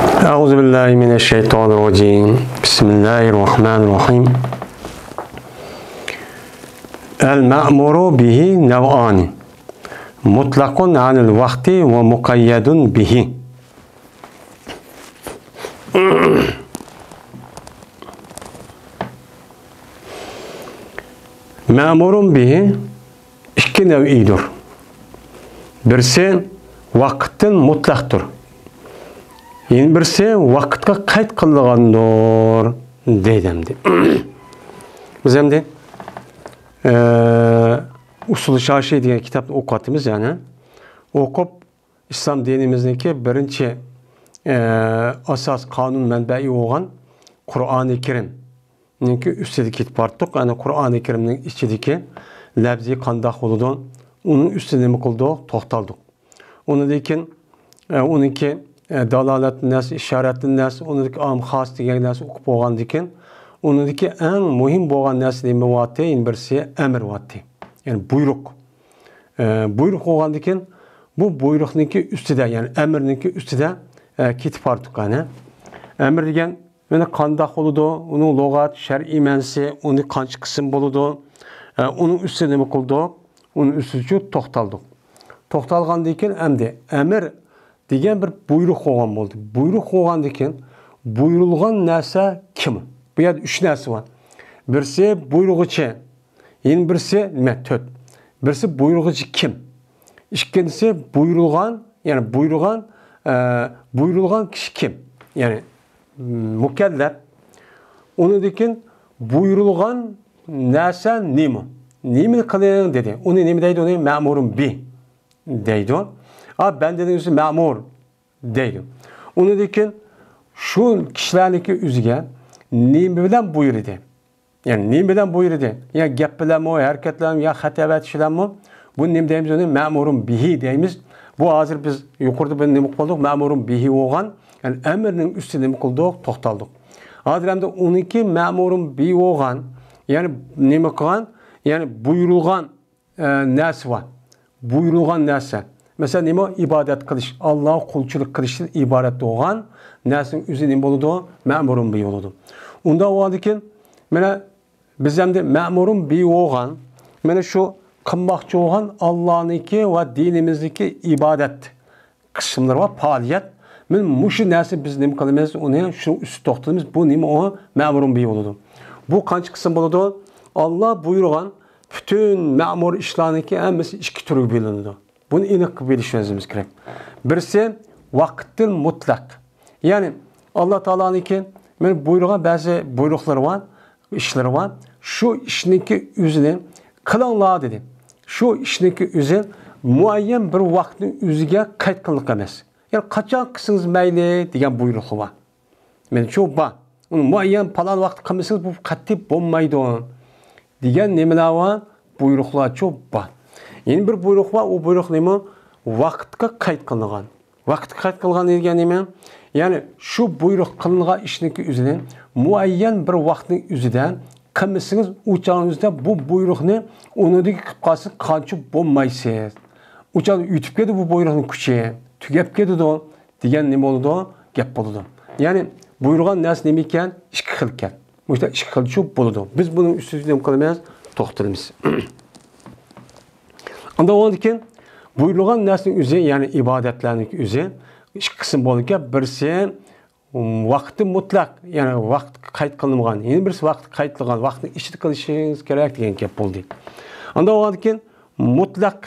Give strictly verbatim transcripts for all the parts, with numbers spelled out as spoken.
أعوذ بالله من الشيطان الرجيم. بسم الله الرحمن الرحيم. المأمور به نوعان، مطلق عن الوقت ومقيد به. مەمۇرۇن بىھى ئىككى نەۋئىدۇر. بىرسى ۋاقىتتىن مۇتلەقتۇر. يەنە بىرسى ۋاقىتقا قەيت قىلىنغاندۇر، دەيدۇ ئەمدى. بىز ئەمدى، ئە، ئۇسۇل شاشى دېگەن كىتابنى ئوقۇۋاتىمىز، يەنى ئوقۇپ، ئىسلام دىنىمىزنىڭكى بىرىنچى، ئە، ئاساس قانۇن مەنبەئى بولغان قۇرئانى كەرىمنىڭكى ئۈستىدە كېتىپ بارتۇق. يەنى قۇرئانى كەرىمنىڭ ئىچىدىكى لەپزى قانداق بولىدۇ، ئۇنىڭ ئۈستىدە نېمە قىلدۇق؟ توختالدۇق. ئۇنىڭدىن كېيىن، ئە، ئۇنىڭكى، ئە، دالالەت نەس، ئىشارەت نەس، ئۇنىڭدىكى ئام خاس دېگەن نەرسە ئوقۇپ بولغاندىن كېيىن، ئۇنىڭدىكى ئەڭ مۇھىم بولغان نەرسە نېمە بولاتتى؟ يەنە بىرسى ئەمر بولاتتى. يەنى بۇيرۇق. ئە، بۇيرۇق بولغاندىن كېيىن، بۇ بۇيرۇقنىڭكى ئۈستىدە، يەنى ئەمرنىڭكى ئۈستىدە، ئە، كېتىپ بارتۇق، قانى. ئەمر دېگەن، يەنە قانداق بولىدۇ؟ ئۇنىڭ لۇغەت، شەرئىي مەنىسى، ئۇنى قانچە قىسىم بولىدۇ؟ ئە، ئۇنىڭ ئۈستىدە نېمە قىلدۇق؟ ئۇنىڭ ئۈستىدە شۇ توختالدۇق. توختالغاندىن كېيىن ئەمدى ئەمر دېگەن بىر بۇيرۇق بولغان بولدى. بۇيرۇق بولغاندىن كېيىن بۇيرۇلغان نەرسە كىم؟ بۇ يەردە ئۈچ نەرسە بار. بىرسى بۇيرۇغۇچى، يەنە بىرسى نېمە؟ تۆت. بىرسى بۇيرۇغۇچى كىم؟ ئىككىنچىسى بۇيرۇلغان، يەنى بۇيرۇغان، ئە، بۇيرۇلغان كىشى كىم؟ يەنى، م، مۇكەللەپ. ئۇنىڭدىن كېيىن بۇيرۇلغان نەرسە نېمە؟ نېمىنى قىلىڭ دېدى. ئۇنى نېمە دەيدۇ؟ ئۇنى مەمۇرۇن بى دەيدۇ. ئا، بەندىنىڭ ئۆزى مەمۇر دەيدۇ. ئۇنىڭدىن كېيىن شۇ كىشىلەرنىڭكى ئۆزىگە نېمە بىلەن بۇيرۇدى؟ يەنى نېمە بىلەن بۇيرۇدى؟ يا گەپ بىلەنمۇ، ھەرىكەت بىلەنمۇ، يا خەت ئەۋەتىش بىلەنمۇ؟ بۇنى نېمە دەيمىز؟ ئۇنى مەمۇرۇن بىھى دەيمىز. بۇ ھازىر بىز يۇقىرىدا بۇنى نېمە قىلدۇق؟ مەمۇرۇن بىھى بولغان، يەنى ئەمرنىڭ ئۈستىدە نېمە قىلدۇق؟ توختالدۇق. ھازىر ئەمدى ئۇنىڭكى مەمۇرۇن بىھى بولغان، يەنى نېمە قىلغان؟ يەنى بۇيرۇلغان ئە، نەرسە بار. بۇيرۇلغان نەرسە. مەسىلەن، نېمە؟ ئىبادەت قىلىش، ئاللاغا قۇلچىلىق قىلىشتىن ئىبارەت بولغان نەرسىنىڭ ئۆزى نېمە بولىدۇ؟ مەمۇرۇن بى بولىدۇ. ئۇنداق بولغاندىن كېيىن، مانا، بىز ئەمدى مەمۇرۇن بى بولغان، مانا شۇ قىلماقچى بولغان ئاللانىڭكى ۋە دىنىمىزدىكى ئىبادەت قىسىملىرى بار، پائالىيەت. مانا مۇشۇ نەرسە بىز نېمە قىلىمىز؟ ئۇنى شۇ ئۈستىدە توختىلىمىز. بۇ نېمە ئۇ؟ مەمۇرۇن بى بولىدۇ. بۇ قانچە قىسىم بولىدۇ؟ ئاللا بۇيرۇغان پۈتۈن مەمۇر ئىشلارنىڭكى ھەممىسى ئىككى تۈرگە بۆلۈنىدۇ. بۇنى ئېنىق قىلىپ بىلىشىمىز كېرەك. بىرسى ۋاقىتتىن مۇتلەق. يەنى ئاللا تائالانىڭكى مانا بۇيرۇغان بەزى بۇيرۇقلىرى بار، ئىشلىرى بار. شۇ ئىشنىڭكى ئۆزىنى قىلىڭلار دېدى. شۇ ئىشنىڭكى ئۆزى مۇئەييەن بىر ۋاقىتنىڭ ئۆزىگە قەيت قىلىنىدىغان ئەمەس. يەنى قاچان قىلسىڭىز مەيلى دېگەن بۇيرۇقلار بار. مەنچۇ بار. ئۇنى مۇئەييەن پالان ۋاقىت قىلمىسىڭىز، بۇ قەتئىي بولمايدۇ دېگەن نېمىلەر بار؟ بۇيرۇقلارچۇ بار. يەنە بىر بۇيرۇق بار، ئۇ بۇيرۇق نېمە؟ ۋاقىتقا قەيت قىلىنغان. ۋاقىتقا قەيت قىلغان دېگەن نېمە؟ يەنى شۇ بۇيرۇق قىلىنغان ئىشنىڭكى ئۆزىنى مۇئەييەن بىر ۋاقىتنىڭ ئۆزىدە قىلمىسىڭىز، ئۇ چاغنىڭ ئۆزىدە بۇ بۇيرۇقنى ئۇنىڭدىن كېلىپ قالسا قانچە بولمايسىز. ئۇ چاغدا ئۆتۈپ كېتىدۇ بۇ بۇيرۇقنىڭ كۈچى، تۈگەپ كېتىدۇ. دېگەن نېمە بولىدۇ؟ گەپ بولىدۇ. يەنى بۇيرۇغان نەرسە نېمە ئىكەن؟ ئىككى خىل ئىكەن. مۇشۇنداق ئىككى خىل چۇ بولىدۇ. بىز بۇنىڭ ئۈستىدە نېمە قىلىمىز؟ توختىلىمىز. ئاندىن ئۇنىڭدىن كېيىن بۇيرۇلغان نەرسىنىڭ ئۆزى، يەنى ئىبادەتلەرنىڭ ئۆزى ئىككى قىسىم بولىدىكەن. بىرسى ۋاقتى مۇتلەق، يەنى ۋاقىتقا قەيت قىلىنمىغان. يەنە بىرسى ۋاقىتقا قەيت قىلىنغان، ۋاقىتنىڭ ئىچىدە قىلىشىڭىز كېرەك دېگەن گەپ بولدى. ئاندىن ئۇنىڭدىن كېيىن مۇتلەق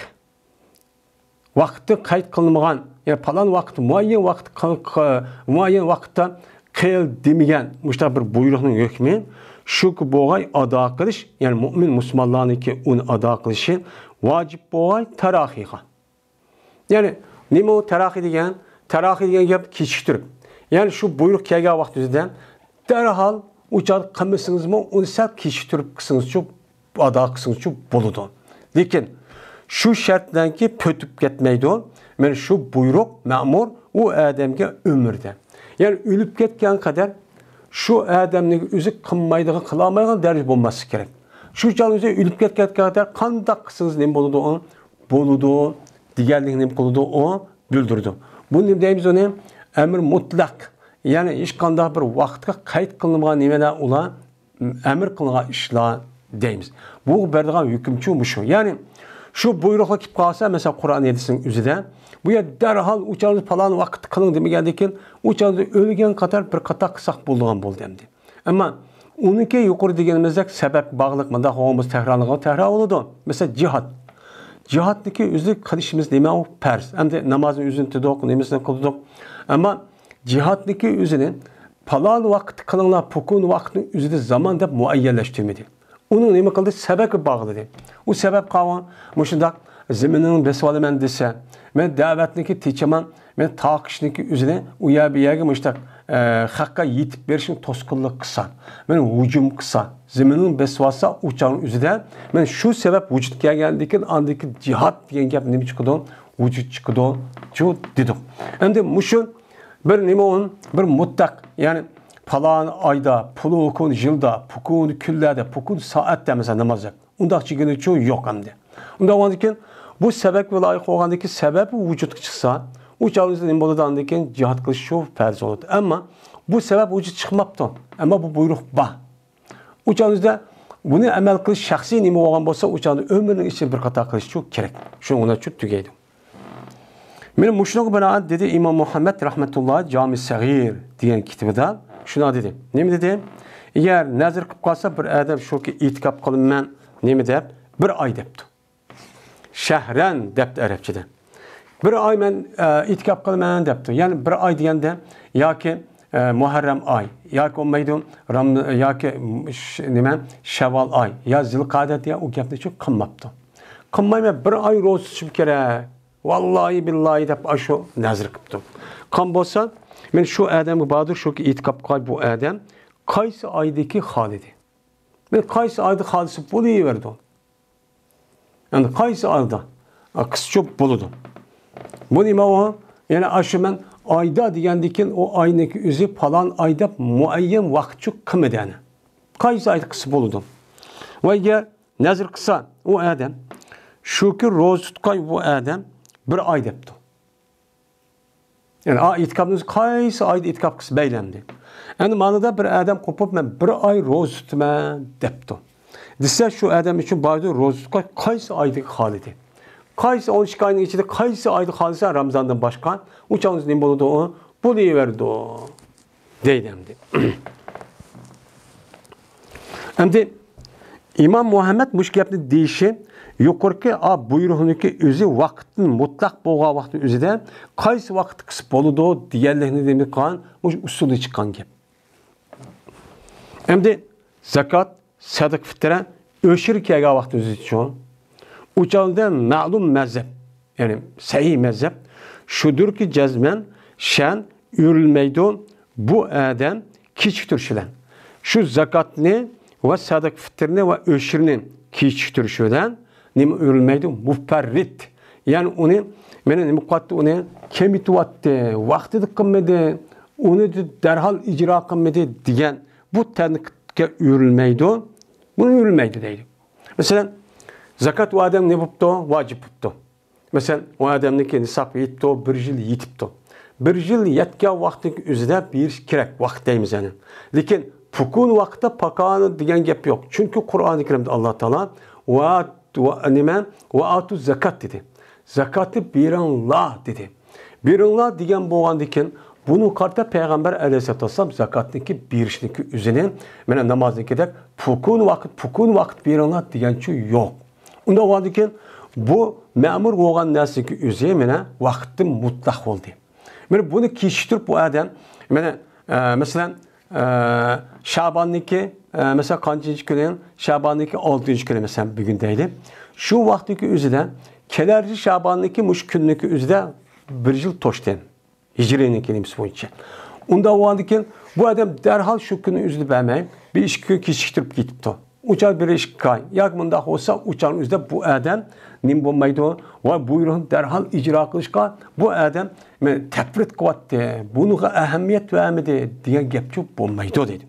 ۋاقتى قەيت قىلىنمىغان، يەنى پالان ۋاقىت، مۇئەييەن ۋاقىت، ق-، ق-، مۇئەييەن ۋاقىتتا قىل دېمىگەن مۇشۇنداق بىر بۇيرۇقنىڭ ھۆكمى شۇكى بولغاي ئادا قىلىش، يەنى مۇئمىن مۇسۇلمانلارنىڭكى ئۇنى ئادا قىلىشى ۋاجىپ بولغاي تاراخىغا. يەنى نېمە ئۇ تاراخى دېگەن؟ تاراخى دېگەن گەپ كېچىكتۈرۈپ. يەنى شۇ بۇيرۇق كەلگەن ۋاقتىڭىزدا دەرھال ئۇ چاغدا قىلمىسىڭىزمۇ، ئۇنى سەل كېچىكتۈرۈپ قىلسىڭىزچۇ، ئادا قىلسىڭىزچۇ بولىدۇ. لېكىن شۇ شەرت بىلەنكى پۈتۈپ كەتمەيدۇ. مانا شۇ بۇيرۇق، مەمۇر ئۇ ئادەمگە ئۆمرىدە. يەنى ئۆلۈپ كەتكەن قەدەر شۇ ئادەمنىڭ ئۆزى قىلمايدىغان، قىلالمايدىغان دەرىجە بولماسلىقى كېرەك. شۇ چاغدا ئۆزى ئۆلۈپ كەتكەن قەدەر قانداق قىلسىڭىز نېمە بولىدۇ ئۇ؟ بولىدۇ دېگەنلىكنى نېمە قىلىدۇ ئۇ؟ بىلدۈرىدۇ. بۇنى نېمە دەيمىز ئۇنى؟ ئەمر مۇتلەق. يەنى ھېچقانداق بىر ۋاقىتقا قەيت قىلىنمىغان نېمىلەر ئۇلار، ئەمىر قىلىنغان ئىشلار دەيمىز. بۇ بېرىدىغان ھۆكۈمچۇ مۇشۇ. يەنى شۇ بۇيرۇقلار كېلىپ قالسا، مەسىلەن، قۇرئان ھەدىسنىڭ ئۆزىدە، بۇ يەردە دەرھال ئۇ چاغدا پالان ۋاقىتتا قىلىڭ دېمىگەندىن كېيىن، ئۇ چاغدا ئۆلگەن قاتار بىر قاتار قىلساق بولىدىغان بولدى ئەمدى. ئەمما ئۇنىڭكى يۇقىرى دېگىنىمىزدەك سەۋەبكە باغلىق، مۇنداق بولغان بولسا تەكرارلىغان تەكرار بولىدۇ. مەسىلەن، جىھاد. جىھادنىكى ئۆزى قىلىشىمىز نېمە ئۇ؟ پەرز. ئەمدى نامازنى ئۆزىنى تۇتۇق، نېمىسىنى قىلدۇق. ئەمما جىھادنىكى ئۆزىنى پالان ۋاقىتتا قىلىڭلار، پۇكۇن ۋاقىتنىڭ ئۆزىدە زامان دەپ مۇئەييەنلەشتۈرمىدى. ئۇنى نېمە قىلدى؟ سەۋەبكە باغلىدى. ئۇ سەۋەب قالغان، مۇشۇنداق زېمىننى بېسىۋالىمەن دېسە، مەن دەۋەتنىكى تېچىمەن، مەن تاقىشنىكى ئۆزىنى ئۇ يەر بۇ يەرگە مۇشۇنداق، ئە، خەققە يېتىپ بېرىشنى توسقۇنلۇق قىلسا، مەن ھۇجۇم قىلسا، زېمىننى بېسىۋالسا، ئۇ چاغنىڭ ئۆزىدە مەن شۇ سەۋەب ۋۇجۇدقا كەلگەندىن كېيىن، ئاندىن كېيىن جىھاد دېگەن گەپ نېمە چىقىدۇ؟ ۋۇجۇد چىقىدۇ، شۇ دېدۇق. ئەمدى مۇشۇ بىر نېمە ئۇ، بىر مۇتلەق، يەنى پالان ئايدا، پۇلۇكۇن يىلدا، پۇكۇن كۈنلەردە، پۇكۇن سائەتتە مەسىلەن ناماز دەپ. ئۇنداق دېگىنىچۇ يوق ئەمدى. ئۇنداق بولغاندىكىن بۇ سەۋەبكە لايىق بولغاندىكىن سەۋەب ۋۇجۇدقا چىقسا، ئۇ چاغدا نېمە بولىدۇ؟ ئاندىن كېيىن جىھاد قىلىش شۇ پەرز بولىدۇ. ئەمما بۇ سەۋەب ۋۇجۇد چىقماپتۇ. ئەمما بۇ بۇيرۇق بار. ئۇ چاغدا بۇنى ئەمەل قىلىش شەخسىي نېمە بولغان بولسا، ئۇ چاغدا ئۆمرىنىڭ ئىچىدە بىر قاتار قىلىشچۇ كېرەك. شۇنىڭ بىلەن شۇ تۈگەيدۇ. مانا مۇشۇنىڭغا بىنائەن دېدى ئىمام مۇھەممەد رەھمەتۇللا جامى سەغىر دېگەن كىتابىدا شۇنداق دېدى. نېمە دېدى؟ ئەگەر نەزىر قىلىپ قالسا بىر ئادەم شۇكى ئېتىكاپ قىلىمەن نېمە دەپ، بىر ئاي دەپتۇ. شەھرەن دەپتۇ ئەرەبچىدە. بىر ئاي مەن، ئە، ئېتىكاپ قىلىمەن دەپتۇ. يەنى بىر ئاي دېگەندە ياكى، ئە، مۇھەررەم ئاي، ياكى بولمايدۇ، رام-، ياكى ش-، نېمە، شەۋۋال ئاي، يا زىلقەدە دېگەن ئۇ گەپنى چۈ قىلماپتۇ. قىلمايمەن، بىر ئاي روزا تۇتۇشۇم كېرەك. ۋاللاھى بىللاھى دەپ ئاشۇ نەزىر قىپتۇ. قان بولسا، مەن شۇ ئادەمگە باردۇر، شۇكى ئېتىكاپ قىلاي بۇ ئادەم قايسى ئايدىكى خالىدى. مەن قايسى ئايدا خالىسا بولۇۋېرىدۇ. ئەمدى قايسى ئايدا؟ ئا، قىسچۇ بولىدۇ. بۇ نېمە ئۇ؟ يەنى ئاشۇ مەن ئايدا دېگەندىن كېيىن ئۇ ئاينىڭكى ئۆزى پالان ئاي دەپ مۇئەييەن ۋاقىتچۇ قىلمىدى يەنى. قايسى ئايدا قىلسا بولىدۇ. ۋە ئەگەر نەزىر قىلسا ئۇ ئادەم، شۇكى روزا تۇتقاي بۇ ئادەم بىر ئاي دەپتۇ. يەنى، ئا، ئېتىكاپنى قايسى ئايدا ئېتىكاپ قىلسا بەيلەمدى. ئەمدى مانىدا بىر ئادەم قوپۇپ، مەن بىر ئاي روزا تۇتىمەن دەپتۇ. دېسە، شۇ ئادەم ئۈچۈن بايدۇ روزا تۇتقاي قايسى ئايدىكى خالىدى. قايسى ئون ئىككى ئاينىڭ ئىچىدە قايسى ئايدا خالىسا رامزاندىن باشقا، ئۇ چاغدا نېمە بولىدۇ؟ بولۇۋېرىدۇ. دەيدۇ ئەمدى. ئەمدى ئىمام مۇھەممەد مۇشۇ گەپنى دېيىشى يۇقىرىقى ئا بۇيرۇقنىڭكى ئۆزى ۋاقىتتىن مۇتلەق بولغان ۋاقىتنىڭ ئۆزىدە قايسى ۋاقىتتا قىلسا بولىدۇ دېگەنلىكنى دېمەك قىلغان مۇشۇ ئۇسۇلدا چىققان گەپ. ئەمدى زاكات، سەدىقە پىترە، ئۆشۈر كەلگەن ۋاقتىمىزچۇ؟ ئۇ چاغدا مەلۇم مەزھەپ، يەنى سەھىھ مەزھەپ شۇدۇركى، جەزمەن شەن ئۆرۈلمەيدۇ بۇ ئادەم كېچىكتۈرۈش بىلەن. شۇ زاكاتنى ۋە سەدىقە پىترنى ۋە ئۆشۈرنى كېچىكتۈرۈش بىلەن نېمە ئۆرۈلمەيدۇ؟ مۇپەررىت. يەنى ئۇنى، مانا نېمە قىلىۋاتتى، ئۇنى كېمىتىۋاتتى، ۋاقتىدا قىلمىدى، ئۇنى دەرھال ئىجرا قىلمىدى دېگەن بۇ تەنقىدكە ئۆرۈلمەيدۇ، بۇنى ئۆرۈلمەيدۇ دەيدۇ. مەسىلەن، زاكات ئۇ ئادەم نېمە بوپتۇ؟ ۋاجىپ بوپتۇ. مەسىلەن، ئۇ ئادەمنىڭكى نىساب يېتىپتۇ، بىر يىل يېتىپتۇ. بىر يىل يەتكەن ۋاقىتنىڭ ئۆزىدە بېرىش كېرەك، ۋاقىت دەيمىز يەنى. لېكىن پۇكۇن ۋاقىتتا پاكانە دېگەن گەپ يوق. چۈنكى قۇرئانى كەرىمدە ئاللا تائالا ۋە، ۋە نېمە؟ ۋە ئاتۇ زاكات دېدى. زاكاتنى بېرىڭلار دېدى. بېرىڭلار دېگەن بولغاندىكىن، بۇنىڭغا قارىتا پەيغەمبەر ئەلەيھىسسالاتۇ ۋەسسالام زاكاتنىڭكى بېرىشنىڭكى ئۆزىنى، مانا نامازنىڭكىدەك پۇكۇن ۋاقىت، پۇكۇن ۋاقىت بېرىڭلار دېگەنچۇ يوق. ئۇنداق بولغاندىكىن، بۇ مەمۇر بولغان نەرسىنىڭكى ئۆزى مانا ۋاقىتتىن مۇتلەق بولدى. مانا بۇنى كېچىكتۈرۈپ بۇ ئادەم، مانا، ئە، مەسىلەن، ئە، شاباننىڭكى، ئە، مەسىلەن، قانچىنچى كۈنى؟ شاباننىڭكى ئالتىنچى كۈنى، مەسىلەن، بۈگۈن دەيلى. شۇ ۋاقىتتىكى ئۆزىدە، كېلەرچى شاباننىڭكى مۇشۇ كۈننىڭكى ئۆزىدە بىر يىل توشتى. ھىجرىينىڭكى نېمىسى بويىچە. ئۇنداق بولغاندىكىن، بۇ ئادەم دەرھال شۇ كۈننى ئۆزىدە بەرمەي، بىر ئىككى كۈن كېچىكتۈرۈپ كېتىپتۇ. ئۇ چاغ بىر ئىككى ئاي ياكى مۇنداق بولسا، ئۇ چاغنىڭ ئۆزىدە بۇ ئادەم نېمە بولمايدۇ ۋە بۇيرۇقنى دەرھال ئىجرا قىلىشقا بۇ ئادەم، مەن تەپرىت قىلىۋاتتى، بۇنىڭغا ئەھمىيەت بەرمىدى دېگەن گەپچۇ بولمايدۇ دەيدۇ.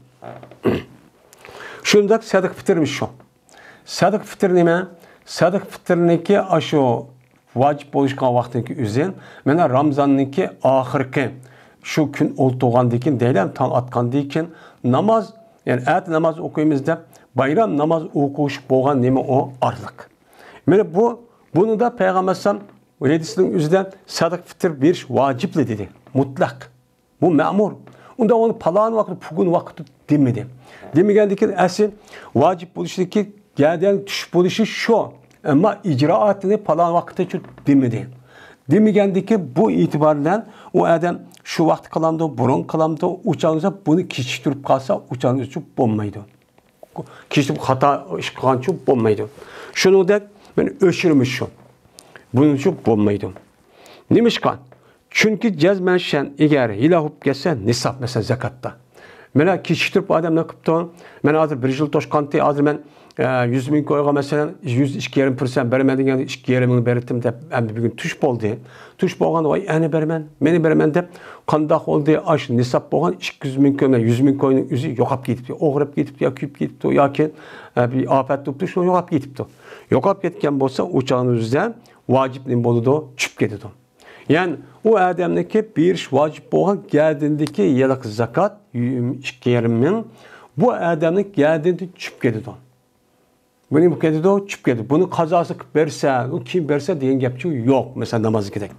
شۇنداق سەدىقە پىتىرمۇ شۇ. سەدىقە پىتىر نېمە؟ سەدىقە پىتىرنىڭكى ئاشۇ ۋاجىپ بولۇشقان ۋاقتىنىڭكى ئۆزى، مانا رامزاننىڭكى ئاخىرقى شۇ كۈن ئولتۇرغاندىن كېيىن دەيلى، تاڭ ئاتقاندىن كېيىن ناماز، يەنى ئەتە ناماز ئوقۇيمىز دەپ، بايرام ناماز ئوقۇش بولغان نېمە ئۇ ئارىلىق. مانا بۇ، بۇنىڭدا پەيغەمبەر ئەلەيھىسسالام ھەدىسىنىڭ ئۆزىدە سەدىقە فىتىر بېرىش ۋاجىپلا دېدى. مۇتلەق. بۇ مەمۇر. ئۇندا ئۇنى پالان ۋاقىت، بۈگۈن ۋاقىت دېمىدى. دېمىگەندىكىن ئەسلى ۋاجىپ بولۇشىدىكى گەدەن چۈش بولۇشى شۇ. ئەمما ئىجرائاتىنى پالان ۋاقىتتىچۇ دېمىدى. دېمىگەندىكى بۇ ئېتىبار بىلەن ئۇ ئادەم شۇ ۋاقىت قىلامدۇ، بۇرۇن قىلامدۇ، ئۇچانسا بۇنى كېچىكتۈرۈپ قالسا ئۇچانسىچۇ بولمايدۇ. كېچىكتۈرۈپ خاتا ئىش قىلغانچۇ بولمايدۇ. شۇنىڭدەك مانا ئۆچۈرمىش شۇ. بۇنىڭچۇ بولمايدۇ. نېمىشقا؟ چۈنكى جەزمەن شەن ئىگەر ھىلە بولۇپ كەتسە نىساب، مەسىلەن، زاكاتتا. مانا كېچىكتۈرۈپ ئادەم نېمە قىپتۇ؟ مەن ھازىر بىر يىل توشقانتى، ھازىر مەن، ئە، يۈز مىڭ كويغا، مەسىلەن، يۈز ئىككى يېرىم پىرسەنت بېرىمەن دېگەندە، ئىككى يېرىم مىڭ بېرىتتىم دەپ، ئەمدى بۈگۈن چۈش بولدى. چۈش بولغاندا، ۋاي، ئەنە بېرىمەن، مانا بېرىمەن دەپ، قانداق بولدى؟ ئاشۇ نىساب بولغان ئىككى يۈز مىڭ كوي، يۈز مىڭ كوينىڭ ئۆزى يوقاپ كېتىپتۇ، ئوغرىپ كېتىپتۇ يا كۆيۈپ كېتىپتۇ ياكى، ئە، بىر ئاپەت بولۇپتۇ، شۇ يوقاپ كېتىپتۇ. يوقاپ كەتكەن بولسا، ئۇ چاغنىڭ ئۆزىدە ۋاجىپ نېمە بولىدۇ؟ چۈشۈپ كېتىدۇ. يەنى ئۇ ئادەمنىڭكى بېرىش ۋاجىپ بولغان گەدىنىدىكى ھېلىقى زاكات، ئىككى يېرىم مىڭ، بۇ ئادەمنىڭ گەدىنىدىن چۈشۈپ كېتىدۇ. بۇنى بۇ كېتىدۇ، چۈشۈپ كېتىدۇ. بۇنى قازاسى قىلىپ بەرسە، ئۇ كېيىن بەرسە دېگەن گەپچۇ يوق. مەسىلەن، نامازدىكىدەك.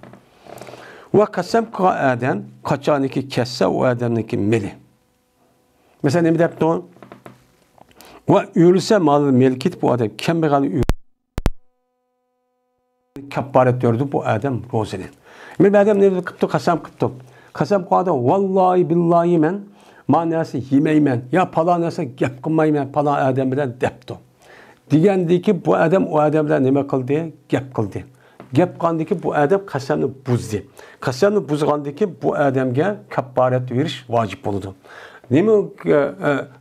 ۋە قەسەم قىلغان ئادەم قاچانكى كەتسە، ئۇ ئادەمنىڭكى مېلى. مەسىلەن، نېمە دەپتۇ؟ ۋە ئۆلسە مال مېلى كېتىپ، ئۇ ئادەم كەمبەغەلنى كاپپارەت بېرىدۇ بۇ ئادەم روزىنى. بىر ئادەم نېمە قىپتۇ؟ قەسەم قىپتۇ. قەسەم قىلغاندا، ۋاللاھى بىللاھى مەن ما نەرسە يېمەيمەن، يا پالان نەرسە گەپ قىلمايمەن پالان ئادەم بىلەن دەپتۇ. دېگەندىكى بۇ ئادەم ئۇ ئادەم بىلەن نېمە قىلدى؟ گەپ قىلدى. گەپ قىلغاندىكى بۇ ئادەم قەسەمنى بۇزدى. قەسەمنى بۇزغاندىكى بۇ ئادەمگە كاپپارەت بېرىش ۋاجىپ بولىدۇ. نېمە، ئە،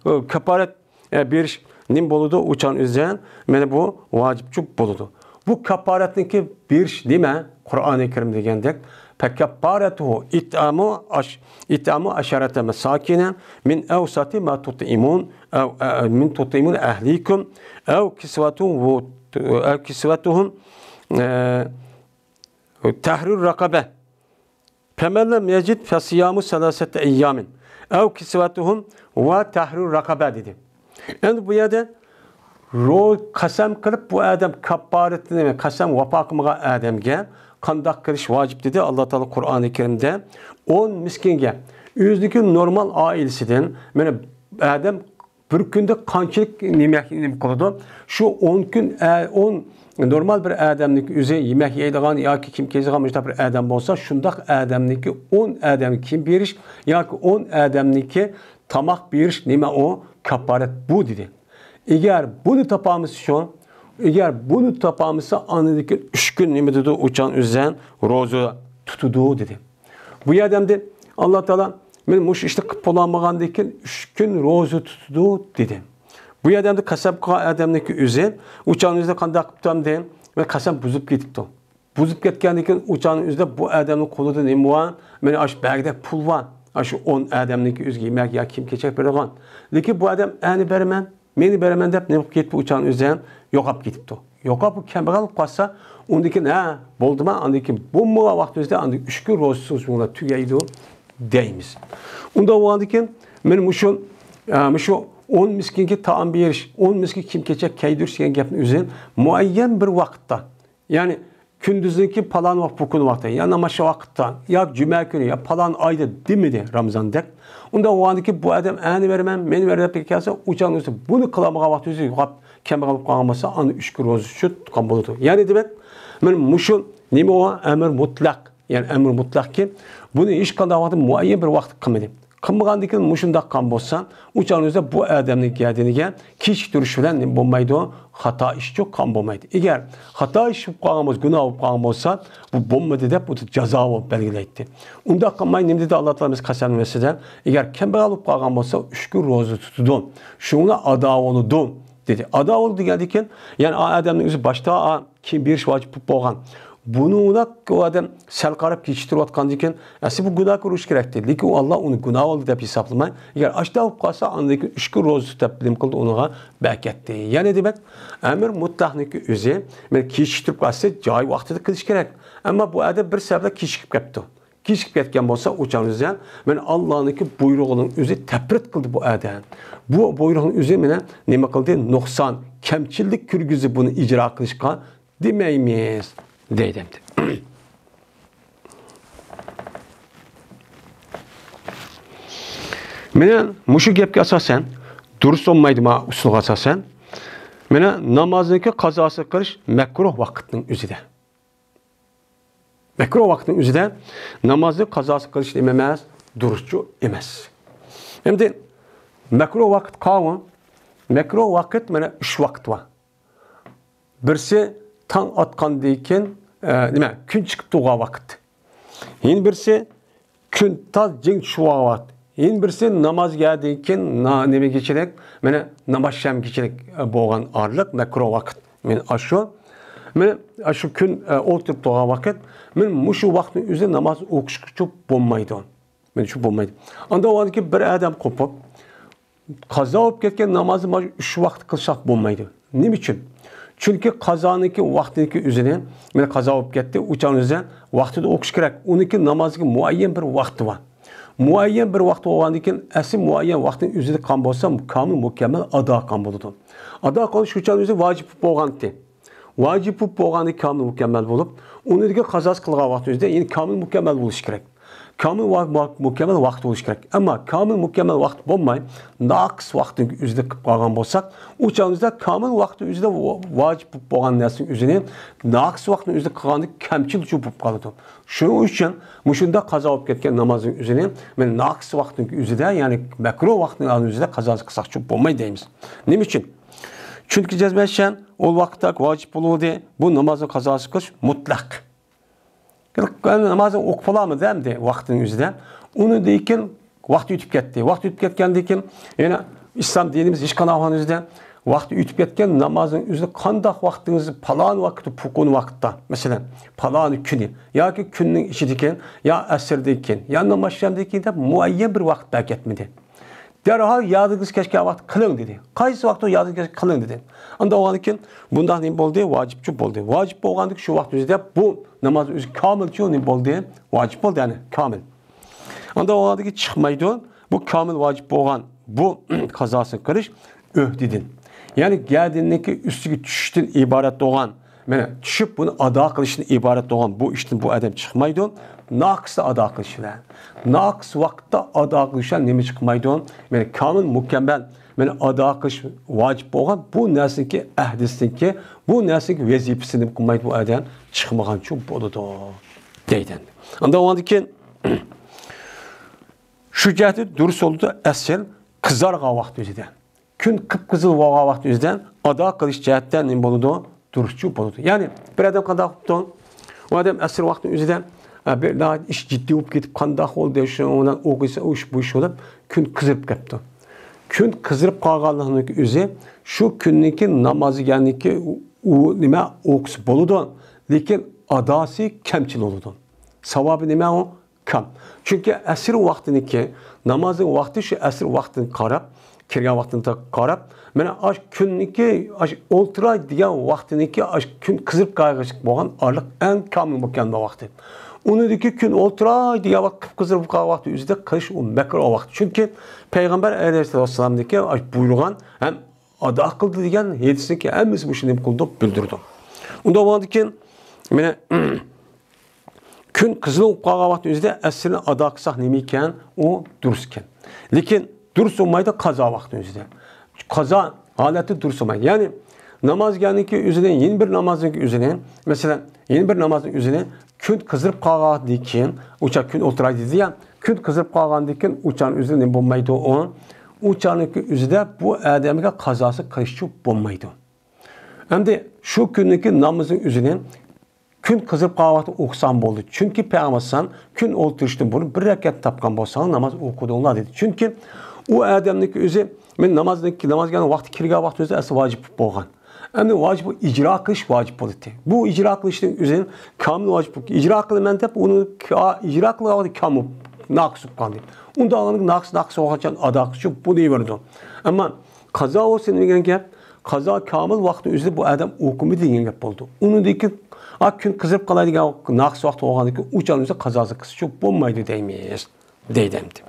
ئە، كاپپارەت ئە، بېرىش نېمە بولىدۇ؟ ئۇچان ئۈزەن، مانا بۇ ۋاجىپچۇ بولىدۇ. بۇ كاپپارەتنىڭكى بېرىش نېمە؟ قۇرئانى كەرىم دېگەندەك، فكفارته إطعام عش-، إطعام عشرة مساكين من أوسط ما تطعمون أو، أ، من تطعمون أهليكم أو كسوتهم، أو كسوتهم، ئە، تحرير رقبة. فمن لم يجد فصيام ثلاثة أيام أو كسوتهم وتحرير رقبة دېدى. ئەمدى بۇ يەردە رو-، قەسەم قىلىپ بۇ ئادەم كاپپارىتىنى، قەسەم ۋاپا قىلمىغان ئادەمگە قانداق قىلىش ۋاجىپ دېدى ئاللا تائالا قۇرئانى كەرىمدە. ئون مىسكىنگە، ئۆزىنىڭكى نورمال ئائىلىسىدىن، مانا ئادەم بىر كۈندە قانچىلىك يېمەك، نېمە قىلىدۇ؟ شۇ ئون كۈن، ئە، ئون نورمال بىر ئادەمنىڭكى ئۆزى يېمەك يەيدىغان ياكى كىيىم كىيىدىغان مۇشۇنداق بىر ئادەم بولسا، شۇنداق ئادەمنىڭكى ئون ئادەمگە كىيىم بېرىش ياكى ئون ئادەمنىڭكى تاماق بېرىش نېمە ئۇ؟ كاپپارەت بۇ دېدى. ئەگەر بۇنى تاپالمىسا شۇ، ئەگەر بۇنى تاپالمىسا، ئاندىكى ئۈچ كۈن نېمە دېدى؟ ئۇچان ئۈزەن روزا تۇتىدۇ دېدى. بۇ يەردە ئەمدى ئاللا تائالا، مەن مۇشۇ ئىشنى قىلىپ بولالمىغاندىن كېيىن ئۈچ كۈن روزا تۇتىدۇ دېدى. بۇ يەردە ئەمدى قەسەم قىلغان ئادەمنىڭكى ئۆزى، ئۇچان ئۆزى قانداق قىپتۇ ئەمدى؟ مەن قەسەم بۇزۇپ كېتىپتۇ. بۇزۇپ كەتكەندىن كېيىن ئۇچان ئۆزىدە بۇ ئادەمنىڭ قولىدا نېمە بار؟ مانا ئاشۇ بەگدەك پۇل بار. ئاشۇ ئون ئادەمنىڭكى ئۆزىگە يېمەك يا كىيىم كېچەك بېرىدىغان. لېكىن بۇ ئادەم ئەنە بېرىمەن، مېنى بېرىمەن دەپ نېمە قىلىپ كېتىپتۇ؟ ئۇچان ئۆزى يوقاپ كېتىپتۇ. يوقاپ، بۇ كەمبەغەل بولۇپ قالسا، ئۇندىن كېيىن، ھە، بولدىما، ئاندىن كېيىن بولمىغان ۋاقتىمىزدا ئاندىن ئۈچ كۈن روزىسى شۇنىڭ بىلەن تۈگەيدۇ دەيمىز. ئۇنداق بولغاندىن كېيىن، مانا مۇشۇ، ئە، مۇشۇ ئون مىسكىنگە تائام بېرىش، ئون مىسكىن كىيىم كېچەك كىيدۈرۈش دېگەن گەپنىڭ ئۆزى مۇئەييەن بىر ۋاقىتتا، يەنى كۈندۈزدىكى پالان ۋاقىت، بۇ كۈن ۋاقتى، يا نامازشام ۋاقىتتا، يا جۈمە كۈنى، يا پالان ئايدا دېمىدى رامىزاندەك. ئۇنداق بولغاندىكىن بۇ ئادەم ئەنە بېرىمەن، مېنى بېرىمەن دەپ كەلسە، ئۇچان ئۆزى بۇنى قىلالمىغان ۋاقتى ئۆزى يوقاپ، كەمبەغەل بولۇپ قالغان بولسا، ئاندىن ئۈچ كۈن روزىسى تۇتقان بولىدۇ. يەنى دېمەك، مانا مۇشۇ نېمە ئۇ؟ ئەمر مۇتلەق. يەنى ئەمر مۇتلەقكى، بۇنى ھېچقانداق ۋاقىتتا مۇئەييەن بىر ۋاقىت قىلمىدى. قىلمىغاندىن كېيىن مۇشۇنداق قىلغان بولسا، ئۇچان ئۆزى بۇ ئادەمنىڭ گەدىنىگە كېچىكتۈرۈش بىلەن نېمە بولمايدۇ؟ خاتا ئىشچۇ قىلغان بولمايدۇ. ئەگەر خاتا ئىش بولۇپ قالغان بولسا، گۇناھ بولۇپ قالغان بولسا، بۇ بولمىدى دەپ، بۇ جازا بولۇپ بەلگىلەيتتى. ئۇنداق قىلماي نېمە دېدى ئاللا تائالا بىز قەسەمنىڭ ۋەسىدە؟ ئەگەر كەمبەغەل بولۇپ قالغان بولسا، ئۈچ كۈن روزا تۇتىدۇ. شۇڭا ئادا بولىدۇ، دېدى. ئادا بولىدۇ دېگەندىن كېيىن، يەنى ئا ئادەمنىڭ ئۆزى باشتا، ئا، كىيىم بېرىش ۋاجىپ بولۇپ بولغان. بۇنىڭدا ئۇ ئادەم سەل قاراپ كېچىكتۈرۈۋاتقاندىن كېيىن، ئەسلى بۇ گۇناھكار بولۇشى كېرەكتى. لېكىن ئۇ ئاللا ئۇنى گۇناھ بولدى دەپ ھېسابلىماي، ئەگەر ئاشۇنداق بولۇپ قالسا، ئاندىن كېيىن ئۈچ كۈن روزا تۇتۇپ نېمە قىلدى، ئۇنىڭغا بەرىكەتتى. يەنى دېمەك، ئەمر مۇتلەقنىڭكى ئۆزى، مەن كېچىكتۈرۈپ قالسا، جاي ۋاقتىدا قىلىش كېرەك. ئەمما بۇ ئادەم بىر سەۋەبلەر كېچىكىپ كەپتۇ. كېچىكىپ كەتكەن بولسا، ئۇ چاغنىڭ ئۆزى مانا ئاللانىڭكى بۇيرۇغىنىڭ ئۆزى تەپرىت قىلدى بۇ ئادەم. بۇ بۇيرۇقنىڭ ئۆزى مانا نېمە قىلدى؟ نۇقسان، كەمچىللىك كىرگۈزدى بۇنى ئىجرا قىلىشقا دېمەيمىز، دەيدۇ ئەمدى. مانا مۇشۇ گەپكە ئاساسەن، دۇرۇس بولمايدۇ ما ئۇسۇلغا ئاساسەن. مانا نامازنىڭكى قازاسى قىلىش مەكرۇھ ۋاقىتنىڭ ئۆزىدە. مەكرۇھ ۋاقىتنىڭ ئۆزىدە نامازنى قازاسى قىلىش نېمە ئەمەس؟ دۇرۇسچۇ ئەمەس. ئەمدى مەكرۇھ ۋاقىت قاۋۇ؟ مەكرۇھ ۋاقىت مانا ئۈچ ۋاقىت بار. بىرسى تاڭ ئاتقاندىن كېيىن، ئە، نېمە، كۈن چىقىپ تۇرغان ۋاقىت. يەنە بىرسى كۈن تاز جىڭ چۈشۈۋالغان ۋاقىت. يەنە بىرسى ناماز گەدىن كېيىن نا-، نېمە گېچىلىك؟ مانا ناماز شام گېچىلىك، ئە، بولغان ئارىلىق مەكرۇھ ۋاقىت. مانا ئاشۇ، مانا ئاشۇ كۈن، ئە، ئولتۇرۇپ تۇرغان ۋاقىت. مانا مۇشۇ ۋاقىتنىڭ ئۆزىدە ناماز ئوقۇشقىچە بولمايدۇ. مانا شۇ بولمايدۇ. ئاندا ئۇنىڭدىن كېيىن بىر ئادەم قوپۇپ، قازا بولۇپ كەتكەن نامازنى مانا ئۈچ ۋاقىت قىلساق بولمايدۇ. نېمە ئۈچۈن؟ چۈنكى قازانىڭكى ۋاقتىنىڭكى ئۆزىنى، مانا قازا بولۇپ كەتتى، ئۇ چاغنىڭ ئۆزىدە ۋاقتىدا ئوقۇش كېرەك. ئۇنىڭكى نامازنىڭكى مۇئەييەن بىر ۋاقتى بار. مۇئەييەن بىر ۋاقتى بولغاندىن كېيىن، ئەسلى مۇئەييەن ۋاقتىنىڭ ئۆزىدە قىلغان بولسا، كامىل مۇكەممەل ئادا قىلغان بولىدۇ. ئادا قىلىش شۇ چاغنىڭ ئۆزى ۋاجىپ بولغانتى. ۋاجىپ بولۇپ بولغاندا كامىل مۇكەممەل بولۇپ، ئۇنىڭدىكى قازاسى قىلغان ۋاقتىمىزدا يەنە كامىل مۇكەممەل بولۇشى كېرەك. كامىل ۋا-، ۋا-، مۇكەممەل ۋاقىت بولۇشى كېرەك. ئەمما كامىل مۇكەممەل ۋاقىت بولماي، ناقىس ۋاقىتنىڭ ئۆزىدە قىلىپ قالغان بولساق، ئۇ چاغىمىزدا كامىل ۋاقىت ئۆزىدە ۋا-، ۋاجىپ بولۇپ بولغان نەرسىنىڭ ئۆزىنى ناقىس ۋاقىتنىڭ ئۆزىدە قىلغاندا كەمچىل بولۇپ قالىدۇ. شۇنىڭ ئۈچۈن مۇشۇنداق قازا بولۇپ كەتكەن نامازنىڭ ئۆزىنى مەن ناقىس ۋاقىتنىڭ ئۆزىدە، يەنى مەكرۇھ ۋاقىتنىڭ ئۆزىدە قازاسى قىلساقچۇ بولمايدۇ دەيمىز. نېمە ئۈچۈن؟ چۈنكى جەزمەن شەن ئۇ ۋاقىتتا ۋاجىپ بولۇۋىدى، بۇ نامازنى قازاسى قىلىش مۇتلەق. نامازنى ئوقۇپ بولامىز ئەمدى ۋاقتىنىڭ ئۆزىدە. ئۇنىڭدىن كېيىن ۋاقتى ئۆتۈپ كەتتى. ۋاقتى ئۆتۈپ كەتكەندىن كېيىن يەنە ئىسلام دىنىمىز ھېچقانداق ۋاقىتنىڭ ئۆزىدە ۋاقتى ئۆتۈپ كەتكەن نامازنىڭ ئۆزىدە قانداق ۋاقتىڭىزدا پالان ۋاقىتتا، پۇلان ۋاقىتتا، مەسىلەن، پالان كۈنى ياكى كۈننىڭ ئىچىدىكى يا ئەسىردىن كېيىن يا ناماز شامدىن كېيىن دەپ مۇئەييەن بىر ۋاقىت بەرىپ كەتمىدى. دەرھال يادىڭىزگە كەلگەن ۋاقىت قىلىڭ دېدى. قايسى ۋاقىتتا يادىڭىزگە كەلگەن قىلىڭ دېدى. ئاندا بولغاندىن كېيىن بۇنداق نېمە بولدى؟ ۋاجىپچۇ بولدى. ۋاجىپ بولغاندىكىن شۇ ۋاقىت ئۆزىدە بۇ ناماز ئۆزى كامىلچۇ نېمە بولدى؟ ۋاجىپ بولدى، يەنى كامىل. ئاندا بولغاندىكىن چىقمايدۇ. بۇ كامىل ۋاجىپ بولغان بۇ قازاسىنى قىلىش ئۆھدىدىن. يەنى گەدىنىنىڭكى ئۈستىگە چۈشۈشتىن ئىبارەت بولغان مانا چۈشۈپ بۇنى ئادا قىلىشتىن ئىبارەت بولغان بۇ ئىشتىن بۇ ئادەم چىقمايدۇ. ناقىستا ئادا قىلىش بىلەن. ناقىس ۋاقىتتا ئادا قىلىش بىلەن نېمە چىقمايدۇ؟ مانا كامىل مۇكەممەل مانا ئادا قىلىش ۋاجىپ بولغان بۇ نەرسىنىڭكى ئەھدىسىنىڭكى، بۇ نەرسىنىڭكى ۋەزىپىسىنى نېمە قىلمايدۇ بۇ ئادەم؟ چىقمىغانچۇ بولىدۇ دەيدۇ. ئاندا ئۇنىڭدىن كېيىن شۇ جەھەتتە دۇرۇس بولىدۇ، ئەسىر قىزارغان ۋاقتى ئۆزىدە. كۈن قىپقىزىل بولغان ۋاقتى ئۆزىدە ئادا قىلىش جەھەتتە نېمە بولىدۇ؟ دۇرۇسچۇ بولىدۇ. يەنى بىر ئادەم قانداق قىپتۇ؟ ئۇ ئادەم ئەسىر ۋاقتىنىڭ ئۆزىدە، ئە، بىر ناھايىتى ئىش جىددىي بولۇپ كېتىپ، قانداق بولدى، شۇنىڭ بىلەن ئۇ قىلسا، ئۇ ئىش، بۇ ئىش بولۇپ، كۈن قىزىرىپ كەپتۇ. كۈن قىزىرىپ قالغانلىقىنىڭ ئۆزى شۇ كۈننىڭكى نامازى، يەنىكى ئۇ، ئۇ نېمە ئوقۇسا بولىدۇ، لېكىن ئاداسى كەمچىل بولىدۇ. ساۋابى نېمە ئۇ؟ كام. چۈنكى ئەسىر ۋاقتىنىڭكى، نامازنىڭ ۋاقتى شۇ ئەسىر ۋاقتىنى قاراپ، كىرگەن ۋاقتىنى قاراپ، مانا ئاش كۈننىڭكى، ئاش ئولتۇراي دېگەن ۋاقتىنىڭكى، ئاش كۈن قىزىرىپ قالغۇچە بولغان ئارىلىق ئەڭ كامىل مۇكەممەل ۋاقتى. ئۇنىڭدىكى كۈن ئولتۇراي دېگەن ۋاقىت قىپقىزىرىپ قالغان ۋاقتى ئۆزىدە قىلىش ئۇ مەكرۇھ ۋاقتى. چۈنكى پەيغەمبەر ئەلەيھىسسالامنىڭكى ئاش بۇيرۇغان ھەم ئادا قىلدى دېگەن ھەدىسنىڭكى ھەممىسى مۇشۇنى نېمە قىلدى؟ بىلدۈرىدۇ. ئۇنداق بولغاندىكىن، مانا، كۈن قىزىل بولۇپ قالغان ۋاقتى ئۆزىدە ئەسلىنى ئادا قىلساق نېمە ئىكەن؟ ئۇ دۇرۇس ئىكەن. لېكىن دۇرۇس بولمايدۇ قازا ۋاقتى ئۆزىدە. قازا ھالەتتە دۇرۇس بولمايدۇ. يەنى ناماز گەنىكى ئۆزىنى يەنە بىر نامازنىڭ ئۆزىنى، مەسىلەن، يەنە بىر نامازنىڭ ئۆزىنى كۈن قىزىرىپ قالغاندىن كېيىن، ئۇچا كۈن ئولتۇراي دېدى يا، كۈن قىزىرىپ قالغاندىن كېيىن ئۇچانىڭ ئۆزى نېمە بولمايدۇ ئۇ؟ ئۇچانىڭ ئۆزىدە بۇ ئادەمگە قازاسى قىلىشچۇ بولمايدۇ. ئەمدى شۇ كۈننىكى نامىزىنىڭ ئۆزىنى كۈن قىزىرىپ قالغان ۋاقىتتا ئوقۇسام بولدى. چۈنكى پەيغەمبەر ئەلەيھىسسالام كۈن ئولتۇرۇشتىن بۇرۇن بىر رەكەت تاپقان بولساڭلار ناماز ئوقۇدۇڭلار دېدى. چۈنكى ئۇ ئادەمنىڭكى ئۆزى، مەن نامازنىڭ، نامازغا ۋاقتى كىرگەن ۋاقتى ئۆزى ئەسلى ۋاجىپ بولۇپ بولغان. ئەمدى ۋاجىپ ئىجرا قىلىش ۋاجىپ بولدى. بۇ ئىجرا قىلىشنىڭ ئۆزى كامىل ۋاجىپ بولۇپ، ئىجرا قىلىمەن دەپ ئۇنى كا-، ئىجرا قىلغان ۋاقتى كامىل ناقىس بولۇپ قالدى. ئۇنداق ناقىس، ناقىس بولغانچە ئادا قىلىش بولۇۋېرىدۇ. ئەمما قازا بولسا نېمە دېگەن گەپ؟ قازا كامىل ۋاقىتنىڭ ئۆزىدە بۇ ئادەم ئوقۇمىدى دېگەن گەپ بولىدۇ. ئۇنىڭدىن كېيىن ئا، كۈن قىزىرىپ قالاي دېگەن ناقىس ۋاقىت بولغاندىن كېيىن ئۇ چاغنىڭ ئۆزى قازاسى قىلسىچۇ بولمايدۇ دەيمىز. دەيدۇ ئەمدى.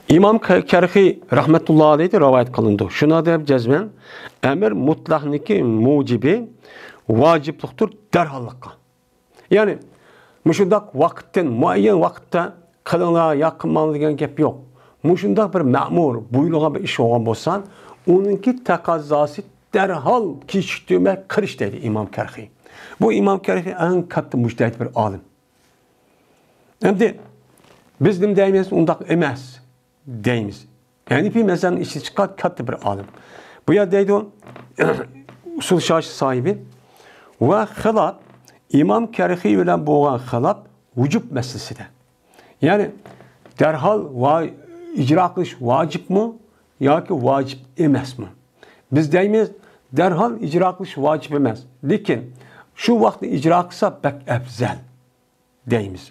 ئىمام كەرخىي رەھمەتۇللا ئەلەيھى رىۋايەت قىلىنىدۇ. شۇنىڭ دەپ جەزمەن ئەمر مۇتلەقنىڭكى مۇجىبى ۋاجىپلىقتۇر دەرھاللىققا. يەنى مۇشۇنداق ۋاقىتتىن، مۇئەييەن ۋاقىتتا قىلىڭلار يا قىلماڭلار دېگەن گەپ يوق. مۇشۇنداق بىر مەمۇر بۇيرۇلغان بىر ئىش بولغان بولسا، ئۇنىڭكى تەقەززاسى دەرھال كېچىكتۈرمەي قىلىش دەيدۇ ئىمام كەرخىي. بۇ ئىمام كەرخىي ئەڭ كاتتا مۇجتەھىد بىر ئالىم. ئەمدى بىز نېمە دەيمىز؟ ئۇنداق ئەمەس دەيمىز. ھەنىفىي مەزھەپنىڭ ئىچىدىن چىققان كاتتا بىر ئالىم. بۇ يەردە دەيدۇ، ئۇسۇل شاشى ساھىبى ۋە خىلاپ ئىمام كەرخىي بىلەن بولغان خىلاپ ۋۇجۇب مەسىلىسىدە. يەنى دەرھال ۋا-، ئىجرا قىلىش ۋاجىپمۇ ياكى ۋاجىپ ئەمەسمۇ؟ بىز دەيمىز، دەرھال ئىجرا قىلىش ۋاجىپ ئەمەس. لېكىن شۇ ۋاقىتتا ئىجرا قىلسا بەك ئەپزەل دەيمىز.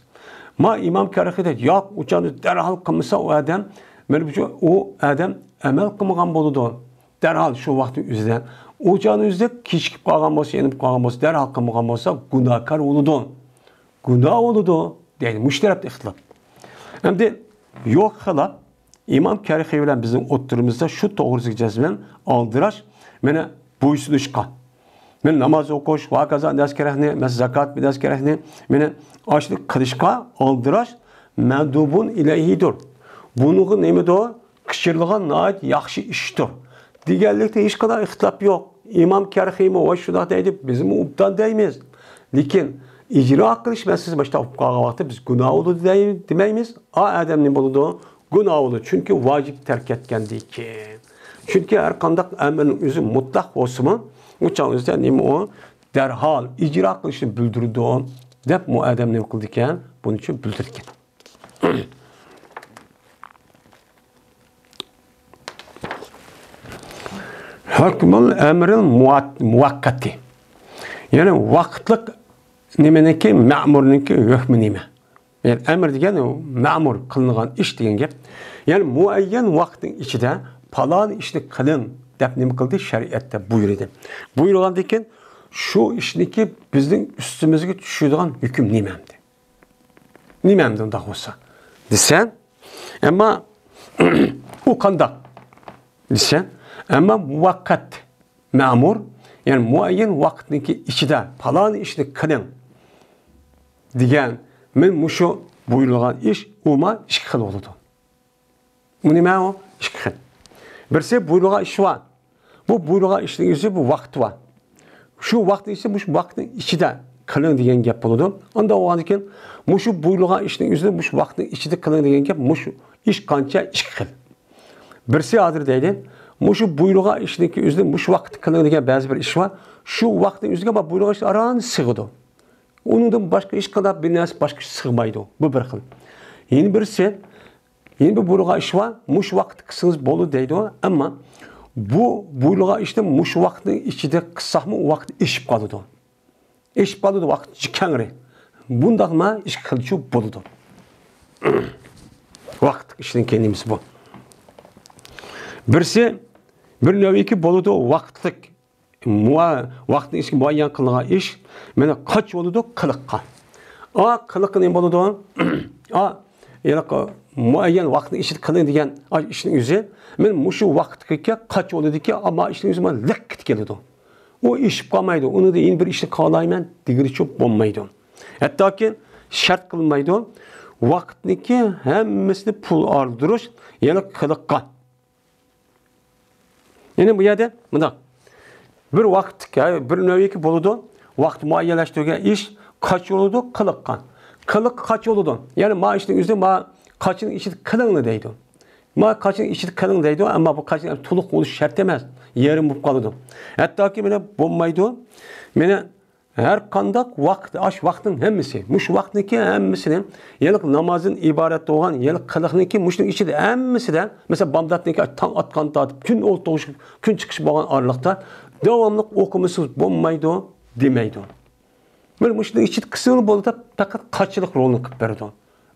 ما ئىمام كەرخىي دەيدۇ، ياق، ئۇ چاغدا دەرھال قىلمىسا ئۇ ئادەم، مانا بۇ، ئۇ ئادەم ئەمەل قىلمىغان بولىدۇ. دەرھال شۇ ۋاقىتنىڭ ئۆزىدە. ئۇ چاغنىڭ ئۆزىدە كېچىكىپ قالغان بولسا، يېنىپ قالغان بولسا، دەرھال قىلمىغان بولسا، گۇناھكار بولىدۇ. گۇناھ بولىدۇ دەيدۇ. مۇشۇ تەرەپتە ئىختىلاپ. ئەمدى يوق خىلاپ، ئىمام كەرخىي بىلەن بىزنىڭ ئوتتۇرىمىزدا شۇ توغرىسىدىكى جەزمەن ئالدىراش، مانا بويسۇنۇشقا. مانا ناماز ئوقۇش، ۋە ھاكازا نەرسە كېرەكنى، مەسىلەن، زاكات بىر نەرسە كېرەكنى، مانا ئاشۇنى قىلىشقا ئالدىراش مەندۇبۇن ئىلەيھىدۇر. بۇنىڭغا نېمىدۇر؟ قىچىرىلغان ناھايىتى ياخشى ئىشتۇر دېگەنلىكتە ھېچقانداق ئىختىلاپ يوق. ئىمام كەرخىيمۇ ۋە شۇنداق دەيدۇ، بىزمۇ ئوبدان دەيمىز. لېكىن ئىجرا قىلىش مەسىلىسى مۇشۇنداق بولۇپ قالغان ۋاقىتتا بىز گۇناھ بولىدۇ دەي-، دېمەيمىز. ئا ئادەم نېمە بولىدۇ؟ گۇناھ بولىدۇ. چۈنكى ۋاجىپ تەرك ئەتكەندىكىن. چۈنكى ھەر قانداق ئەمرنىڭ ئۆزى مۇتلەق بولسىمۇ، ئۇ چاغ ئۆزىدە نېمە ئۇ؟ دەرھال ئىجرا قىلىشنى بىلدۈرىدۇ دەپ ئۇ ئادەم نېمە قىلىدىكەن؟ بۇنى چۈشۈپ بىلدۈرىدىكەن. ھۆكمۇل ئەمرىل مۇۋەت-، مۇۋەققەتى. يەنى ۋاقىتلىق نېمىنىڭكى، مەمۇرنىڭكى ھۆكمى نېمە؟ يەنى ئەمر دېگەن مەمۇر قىلىنغان ئىش دېگەن گەپ. يەنى مۇئەييەن ۋاقىتنىڭ ئىچىدە پالان ئىشنى قىلىڭ دەپ نېمە قىلدى؟ شەرىئەتتە بۇيرۇدى. بۇيرۇغاندىن كېيىن شۇ ئىشنىڭكى بىزنىڭ ئۈستىمىزگە چۈشىدىغان ھۆكۈم نېمە ئەمدى؟ نېمە ئەمدى ئۇنداق بولسا؟ دېسە، ئەمما ئۇ قانداق؟ دېسە، ئەمما مۇۋەققەت مەمۇر، يەنى مۇئەييەن ۋاقىتنىڭكى ئىچىدە پالان ئىشنى قىلىڭ دېگەن، مەن مۇشۇ بۇيرۇلغان ئىش ئۇما ئىككى خىل بولىدۇ. بۇ نېمە ئۇ؟ ئىككى خىل. بىرسى بۇيرۇلغان ئىش بار. بۇ بۇيرۇلغان ئىشنىڭ ئۆزى بۇ ۋاقتى بار. شۇ ۋاقىتنىڭ ئىچىدە، مۇشۇ ۋاقىتنىڭ ئىچىدە قىلىڭ دېگەن گەپ بولىدۇ. ئانداق بولغاندىن كېيىن مۇشۇ بۇيرۇلغان ئىشنىڭ ئۆزىنى مۇشۇ ۋاقىتنىڭ ئىچىدە قىلىڭ دېگەن گەپ، مۇشۇ ئىش قانچە؟ ئىككى خىل. بىرسى ھازىر دەيدۇ، مۇشۇ بۇيرۇلغان ئىشنىڭكى ئۆزىنى مۇشۇ ۋاقىتتا قىلىڭ دېگەن بەزى بىر ئىش بار. شۇ ۋاقىتنىڭ ئۆزىگە بۇيرۇلغان ئىش ئاران سىغىدۇ. ئۇنىڭدىن باشقا ھېچقانداق بىر نەرسە باشقا سىغمايدۇ. بۇ بىر خىل. يەنە بىرسى، يەنە بىر بۇيرۇلغان ئىش بار، مۇشۇ ۋاقىتتا قىلسىڭىز بولىدۇ دەيدۇ. ئەمما بۇ بۇيرۇلغان ئىشنى مۇشۇ ۋاقىتنىڭ ئىچىدە قىلساقمۇ، ئۇ ۋاقىت ئېشىپ قالىدۇ. ئېشىپ قالىدۇ، ۋاقىت كەڭرى. بۇنداقما ئىككى خىلچۇ بولىدۇ. ۋاقىت ئىشنىڭ كەلىمىسى بۇ. بىرسى، بىر نەۋىكى بولىدۇ، ۋاقىتلىق. مۇۋا-، ۋاقىتنىڭ ئىچىدە مۇئەييەن قىلىنغان ئىش، مانا، قاچ بولىدۇ قىلىققا. ئا، قىلىققا نېمە بولىدۇ؟ ئا، يەنى مۇئەييەن ۋاقىتنىڭ ئىچىدە قىلىڭ دېگەن ئا، ئىشنىڭ ئۆزى، مانا مۇشۇ ۋاقىتقا قاچ بولىدۇكى، ئەمما ئىشنىڭ ئۆزى مانا لىققىدە كېلىدۇ. ئۇ ئېشىپ قالمايدۇ. ئۇنىڭدا يەنە بىر ئىشنى قىلالايمەن دېگىنىچۇ بولمايدۇ. ھەتتاكى شەرت قىلمايدۇ. ۋاقىتنىڭكى ھەممىسىنى پۇل ئالدۇرۇش، يەنى قىلىققا. يەنى بۇ يەردە مۇنداق. بىر ۋاقىتلىق، ھە، بىر نەۋىكى بولىدۇ. ۋاقىت مۇئەييەنلەشتۈرگەن ئىش قاچ بولىدۇ؟ قىلىققا. قىلىق قاچ بولىدۇ؟ يەنى ما ئىشنىڭ ئۆزى ما قاچنىڭ ئىچىدە قىلىڭلار دەيدۇ. ما قاچنىڭ ئىچىدە قىلىڭ دەيدۇ، ئەمما بۇ قاچنىڭ تولۇق بولۇشى شەرت ئەمەس. يېرىم بولۇپ قالىدۇ. ھەتتاكى مانا بولمايدۇ. مانا ھەر قانداق ۋاقىت، ئاش ۋاقىتنىڭ ھەممىسى، مۇشۇ ۋاقىتنىڭكى ھەممىسىنى، يەنى نامازدىن ئىبارەت بولغان، يەنى قىلىقنىڭكى مۇشۇنىڭ ئىچىدە ھەممىسىدە، مەسىلەن، بامداتنىڭكى تاڭ ئاتقان تارتىپ، كۈن ئولتۇرۇش، كۈن چىقىش بولغان ئارىلىقتا داۋاملىق ئوقۇمىسىڭىز بولمايدۇ دېمەيدۇ. مانا مۇشۇنىڭ ئىچىدە قىلسىڭىز بولىدۇ دەپ، پەقەت قاچىلىق رولىنى قىلىپ بېرىدۇ.